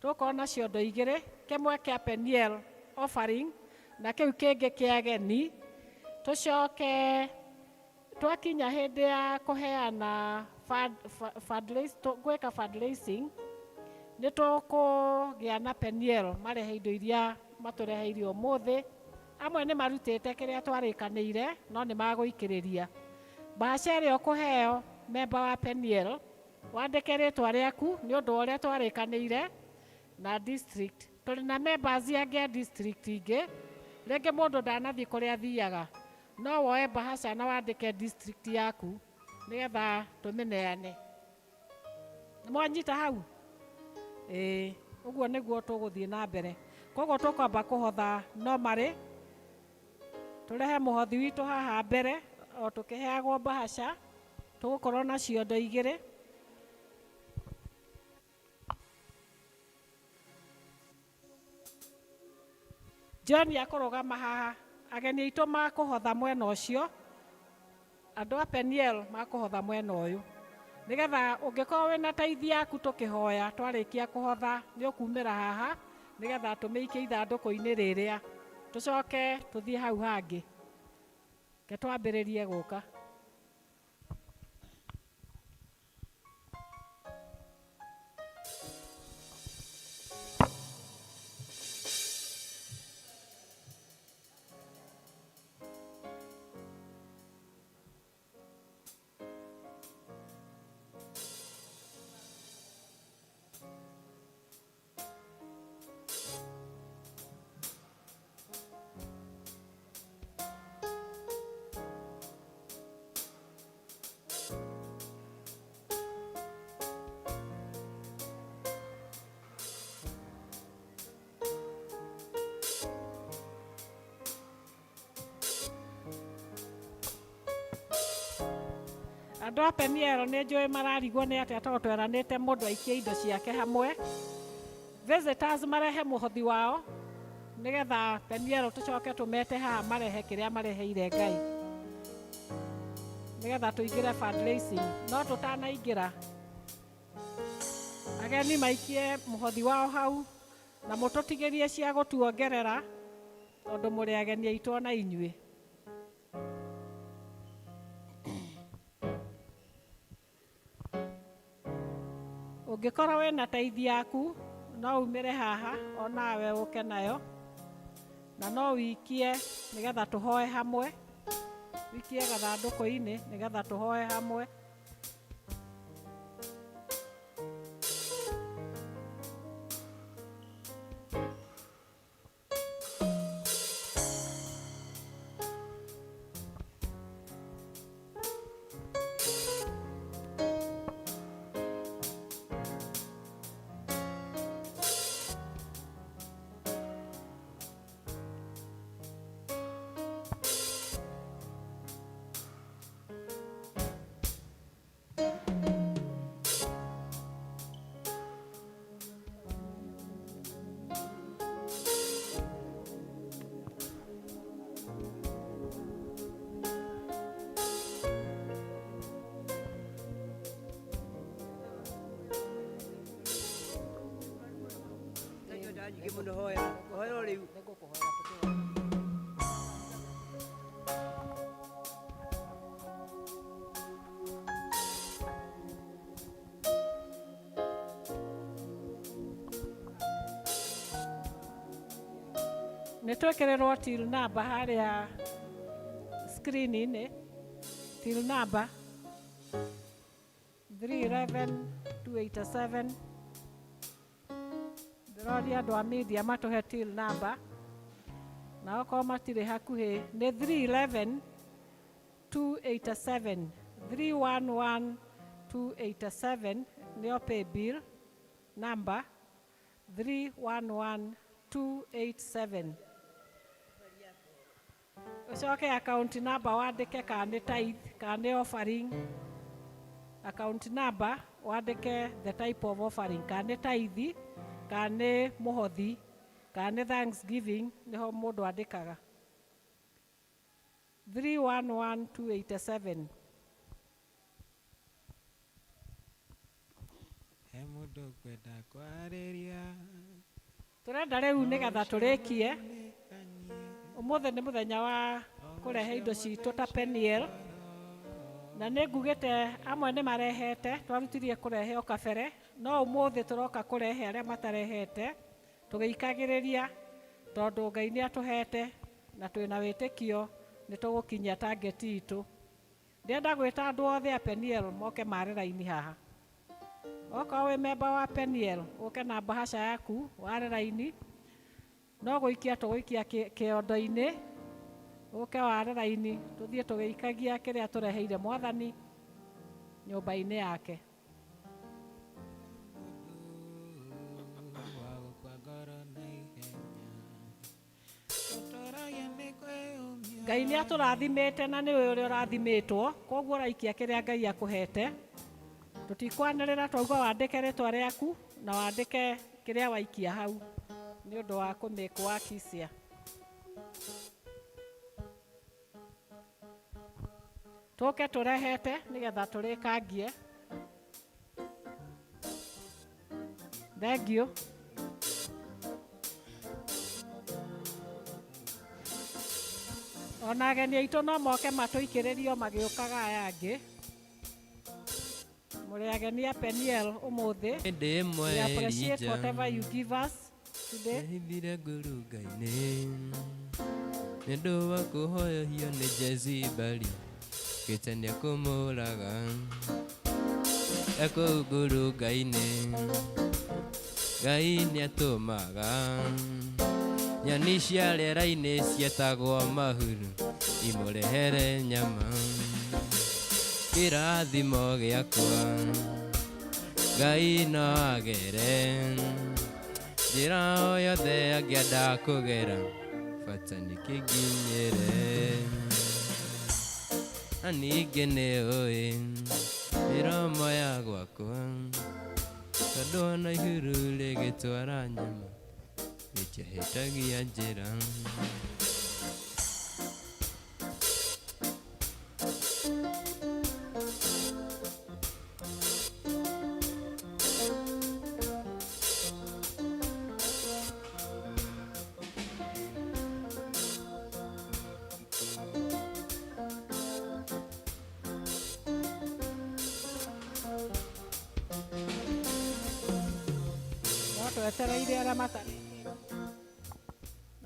Tũgũkorwo na ciondo igĩrĩ, kĩmwe kĩa Peniel offering na kĩu kĩngĩ kĩa ageni. Tũcoke twakinya hĩndĩ ya kũheana gwĩka fundraising, nĩ tũkũgĩa na Peniel marehe indo iria matũreheire ũmũthĩ. Amwe nĩ marutĩte kĩrĩa twarĩkanĩire, no nĩ magũikĩrĩria. Mbaca ĩrĩa ũkũheo memba wa Peniel, wandĩke rĩtwa rĩaku nĩ ũndũ wa ũrĩa twarĩkanĩire na district. Tũrĩ na members angĩ a district ingĩ, rĩngĩ mũndũ ndanathiĩ kũrĩa athiaga, no woe mbahaca na wandĩke district yaku nĩgetha tũmĩneane. Nĩ mwanyita hau? Ĩĩ, ũguo nĩguo tũgũthiĩ na mbere. Koguo tũkwamba kũhotha normally, tũrehe mũhothi witũ haha mbere o tũkĩheagwo mbahaca, tũgũkorwo na ciondo igĩrĩ. John akũrũgama haha, ageni aitũ makũhotha mwena ũcio, andũ a Peniel makũhotha mwena ũyũ. Nĩgetha ũngĩkorwo wĩna taithi yaku tũkĩhoya twarĩkia kũhotha nĩ ũkumĩra haha nĩgetha tũmĩikie ithandũkũ-inĩ rĩrĩa, tũcoke tũthiĩ hau hangĩ. Reke twambĩrĩrie gũka. Andũ a Peniel nĩ njũĩ mararigwo nĩ atĩa tondũ tweranĩte mũndũ aikie indo ciake hamwe. Visitors marehe mũhothi wao nĩgetha Peniel tũcoke tũmete haha marehe kĩrĩa mareheire Ngai, nĩgetha tũingĩre fundraising. No tũtanaingĩra, ageni maikie mũhothi wao hau na mũtũtigĩrie cia gũtuongerera tondũ mũrĩ ageni aitũ ona inyuĩ. Ũngĩkorwo wĩna taithi yaku no umĩre haha onawe ũke nayo, na no wikie nĩgetha tũhoe hamwe, wikie gathandũkũ-inĩ nĩgetha tũhoe hamwe. Nyingĩ mũno hoya, hoya o rĩu. Nĩ twĩkĩrĩrwo till number harĩa screen-inĩ, till number. 311 287. Ndĩroria andũ a media matũhe till number, na okorwo matirĩ hakuhĩ nĩ 311 287, 311 287 nĩyo pay bill number, 311 287. Ũcoke account number wandĩke kana nĩ tithe kana nĩ offering. Account number wandĩke the type of offering, kana nĩ tithe kana nĩ mũhothi kana nĩ thanksgiving, nĩho mũndũ andĩkaga 311287. He mũndũ ũkwenda kwarĩria. Tũrenda rĩu nĩgetha tũrĩkie, ũmũthĩ nĩ mũthenya wa kũrehe indo citũ ta Peniel, na nĩ ngugĩte amwe nĩ marehete, twarutirie kũrehe o kabere, no ũmũthĩ tũroka kũrehe arĩa matarehete tũgĩikagĩrĩria, tondũ Ngai nĩ atũhete na twĩna wĩtĩkio nĩ tũgũkinyia target itũ. Ndĩrenda gwĩta andũ othe a Peniel moke mare raini haha. Okorwo wĩ memba wa Peniel, ũke na mbahaca yaku ware raini, no gũikia tũgũikia kĩondo-inĩ, ũke ware raini tũthiĩ tũgĩikagia kĩrĩa tũreheire Mwathani nyũmba-inĩ yake. Wa gũkua ngoro na ihenya ũtoragia nĩ kwĩyũmia. Ngai nĩ atũrathimĩte na nĩwe ũrĩa ũrathimĩtwo, koguo ũraikia kĩrĩa Ngai akũhete. Tũtikwanĩrĩra, twauga wandĩke rĩtwa rĩaku na wandĩke kĩrĩa waikia hau nĩ ũndũ wa kũmĩkwa kisia. Tũke tũrehete nĩgetha tũrĩkangie. Thank you. Ona ageni aitũ no moke matũikĩrĩrio magĩũkaga aya angĩ. Mũrĩ ageni a Peniel ũmũthĩ. Hĩndĩ ĩmwe We appreciate Elijah whatever you give us today. Nĩhithire ngurunga-inĩ nĩ ũndũ wa kũhoyohio nĩ Jezebeli gĩtania kũmũraga e kũu ngurunga-inĩ. Ngai nĩatũmaga nyoni cia rĩera-inĩ cietagwo mahuru imũrehere nyama. Kĩrathimo gĩakwa Ngai no agere njĩra o yothe angĩenda kũgera, bata nĩ kĩnginyĩre. Na ningĩ nĩ ũĩ mĩromo ya gwakwa, tondũ ona ihuru rĩgĩtwara nyama rĩtiahĩtagia njĩra. No twetereire arĩa matarĩkĩtie,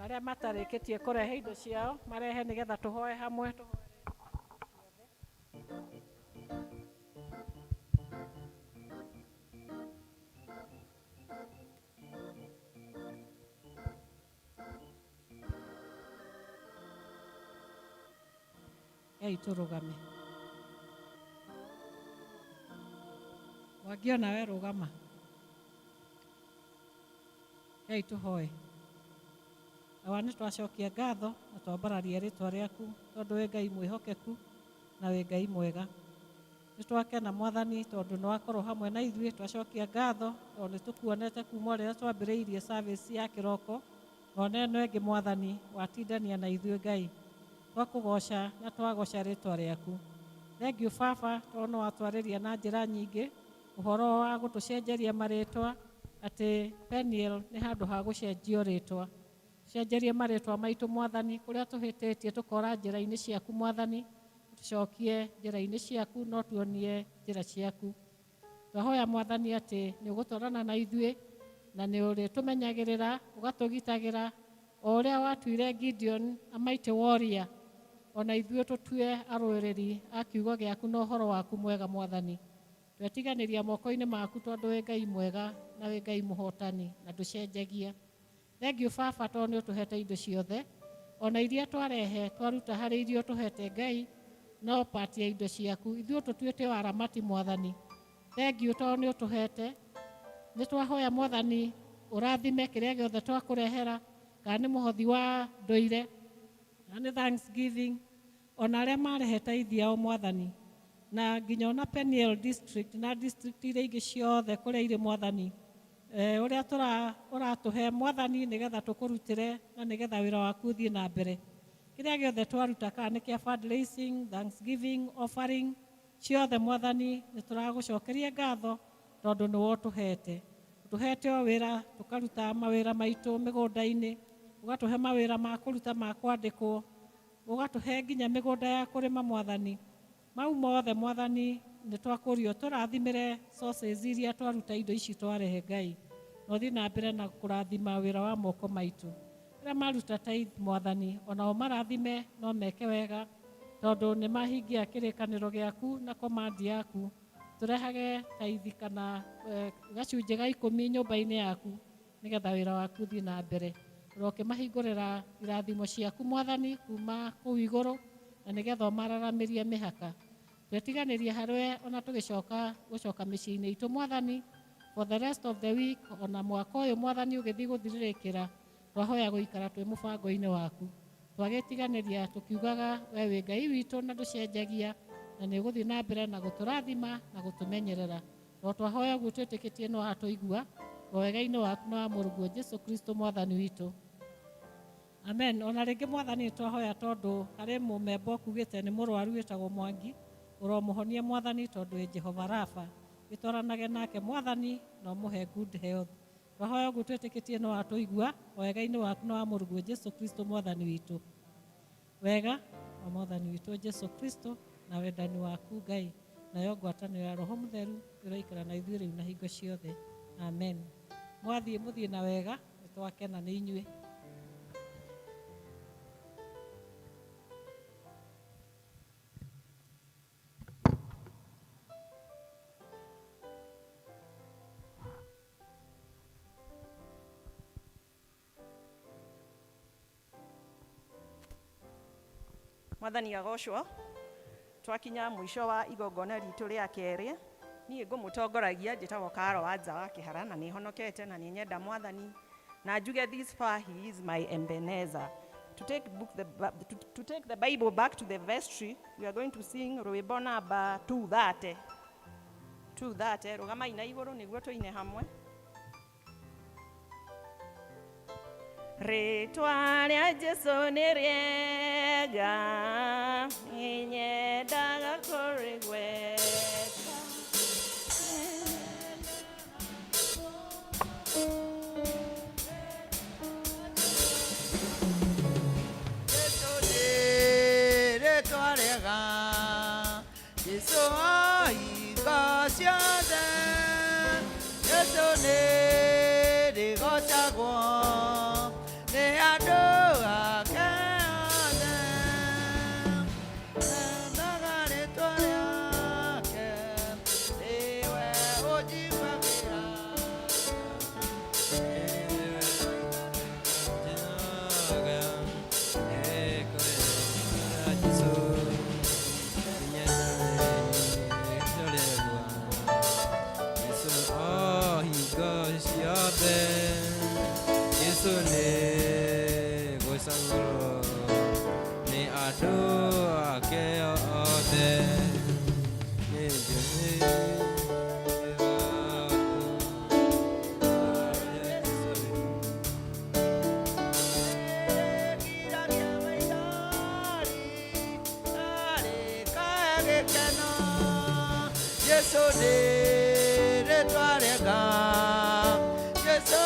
arĩa matarĩkĩtie kũrehe indo ciao marehe nĩgetha tũhoe hamwe, tũhoere. Ei, tũrũgame. Mwangi ona we rũgama. Ei, tũhoe. Awa, nĩ twacokia ngatho na twambararia rĩtwa rĩaku, tondũ wĩ Ngai mwĩhokeku na wĩ Ngai mwega. Nĩ twakena Mwathani tondũ nĩ wakorwo hamwe na ithuĩ. Twacokia ngatho tondũ nĩ tũkuonete kuma rĩrĩa twambĩrĩirie service ya kĩroko na ona ĩno ĩngĩ, Mwathani watindania na ithuĩ. Ngai, twakũgoca na twagoca rĩtwa rĩaku. Thank you Baba, tondũ nĩ watwarĩria na njĩra nyingĩ ũhoro wa gũtũcenjeria marĩtwa, atĩ Peniel nĩ handũ ha gũcenjio rĩtwa. Cenjerie marĩtwa maitũ Mwathani, kũrĩa tũhĩtĩtie tũkora njĩra-inĩ ciaku Mwathani, tũcokie njĩra-inĩ ciaku no tuonie njĩra ciaku. Twahoya Mwathani atĩ nĩ ũgũtwarana na ithuĩ na nĩ ũrĩtũmenyagĩrĩra, ũgatũgitagĩra o ũrĩa watuire Gideon a mighty warrior, ona ithuĩ tũtue arũĩrĩri a kiugo gĩaku na ũhoro waku mwega Mwathani. Twetiganĩria moko-inĩ maku tondũ wĩ Ngai mwega na wĩ Ngai mũhotani na ndũcenjagia. Thengiũ baba tondũ nĩ ũtũhete indo ciothe ona iria twarehe twaruta harĩ iria ũtũhete Ngai no pati ya indo ciaku ithuĩ tũtuĩte o aramati mwathani. Thengiũ tondũ nĩ ũtũhete. Nĩ twahoya mwathani ũrathime kĩrĩa gĩothe twakũrehera kana nĩ mũhothi wa ndũire kana nĩ thanksgiving ona arĩa marehe tithe yao mwathani na nginya ona Peniel district na district iria ingĩ ciothe kũrĩa irĩ mwathani ũrĩa ũratũhe mwathani nĩgetha tũkũrutĩre na nĩgetha wĩra waku ũthiĩ na mbere. Kĩrĩa gĩothe twaruta kana nĩ kĩa fundraising, thanksgiving, offering ciothe mwathani nĩ tũragũcokeria ngatho tondũ nĩwe ũtũhete. Ũtũhete o wĩra tũkaruta mawĩra maitũ mĩgũnda-inĩ, ũgatũhe mawĩra ma kũruta ma kwandĩkwo, ũgatũhe nginya mĩgũnda ya kũrĩma mwathani. Mau mothe mwathani nĩ twakũrio tũrathimĩre sources iria twaruta indo ici twarehe Ngai na ũthiĩ na mbere na kũrathima wĩra wa moko maitũ. Arĩa maruta tithe mwathani onao marathime no meke wega tondũ nĩ mahingia kĩrĩkanĩro gĩaku na command yaku. Tũrehage tithe kana gacunjĩ ga 10 nyũmba-inĩ yaku nĩgetha wĩra waku ũthiĩ na mbere. Ũrokĩmahingũrĩra irathimo ciaku mwathani kuma kũu igũrũ na nĩgetha ũmararamĩrie mĩhaka. Twetiganĩrie harĩwe ona tũgĩcoka gũcoka mĩciĩ-inĩ itũ mwathani for the rest of the week ona mwaka ũyũ mwathani ũgĩthiĩ gũthirĩrĩkĩra twahoya gũikara twĩ mũbango-inĩ waku. Twagĩtiganĩria tũkiugaga we wĩ Ngai witũ na ndũcenjagia na nĩ ũgũthiĩ na mbere na gũtũrathima na gũtũmenyerera. No twahoya ũguo twĩtĩkĩtie no watũigua wega-inĩ waku na wa mũrũguo Jesu Kristo mwathani witũ. Amen. Ona rĩngĩ mwathani twahoya tondũ harĩ mũmemba ũkugĩte nĩ mũrwaru wĩtagwo Mwangi ũromũhonia mwathani tondũ wĩ Jehova Rafa. Gĩtwaranage nake mwathani na ũmũhe good health. Twahoya ũguo twĩtĩkĩtie no watũigua wega-inĩ waku na wa mũrũguo Jesu Kristo mwathani witũ. Wega wa mwathani witũ Jesu Kristo na wendani waku Ngai nayo ngwatanĩro ya Roho Mũtheru ĩroikara na ithuĩ rĩu na hingo ciothe. Amen. Mwathiĩ mũthiĩ na wega nĩ twakena nĩ inyuĩ. Mwathani agocwo. Twakinya mũico wa igongona ritũ rĩa kerĩ niĩ ngũmũtongoragia njĩtagwo Karo wa nja wa Kĩhara na nĩ honokete na nĩ nyenda mwathani na njuge this far he is my Ebenezer. To take, book the, to take the Bible back to the vestry, we are going to sing rwĩmbo namba 230. 230 rũgamai na igũrũ nĩguo tũine hamwe. Rĩtwa rĩa Jesũ nĩ rĩega, nĩnyendaga kũrĩgweta. Jesũ nĩ rĩtwa rĩega, Jesũ hingo ciothe, Jesũ nĩ rĩgocagwo nĩ andũ ake othe. Endaga rĩtwa rĩake, nĩwe ũnjiguagĩra. Jesu nĩ gwĩcagũrwo nĩ andũ ake othe. Nĩ njũĩ Jesũ nĩ rĩtwa rĩega, Jesũ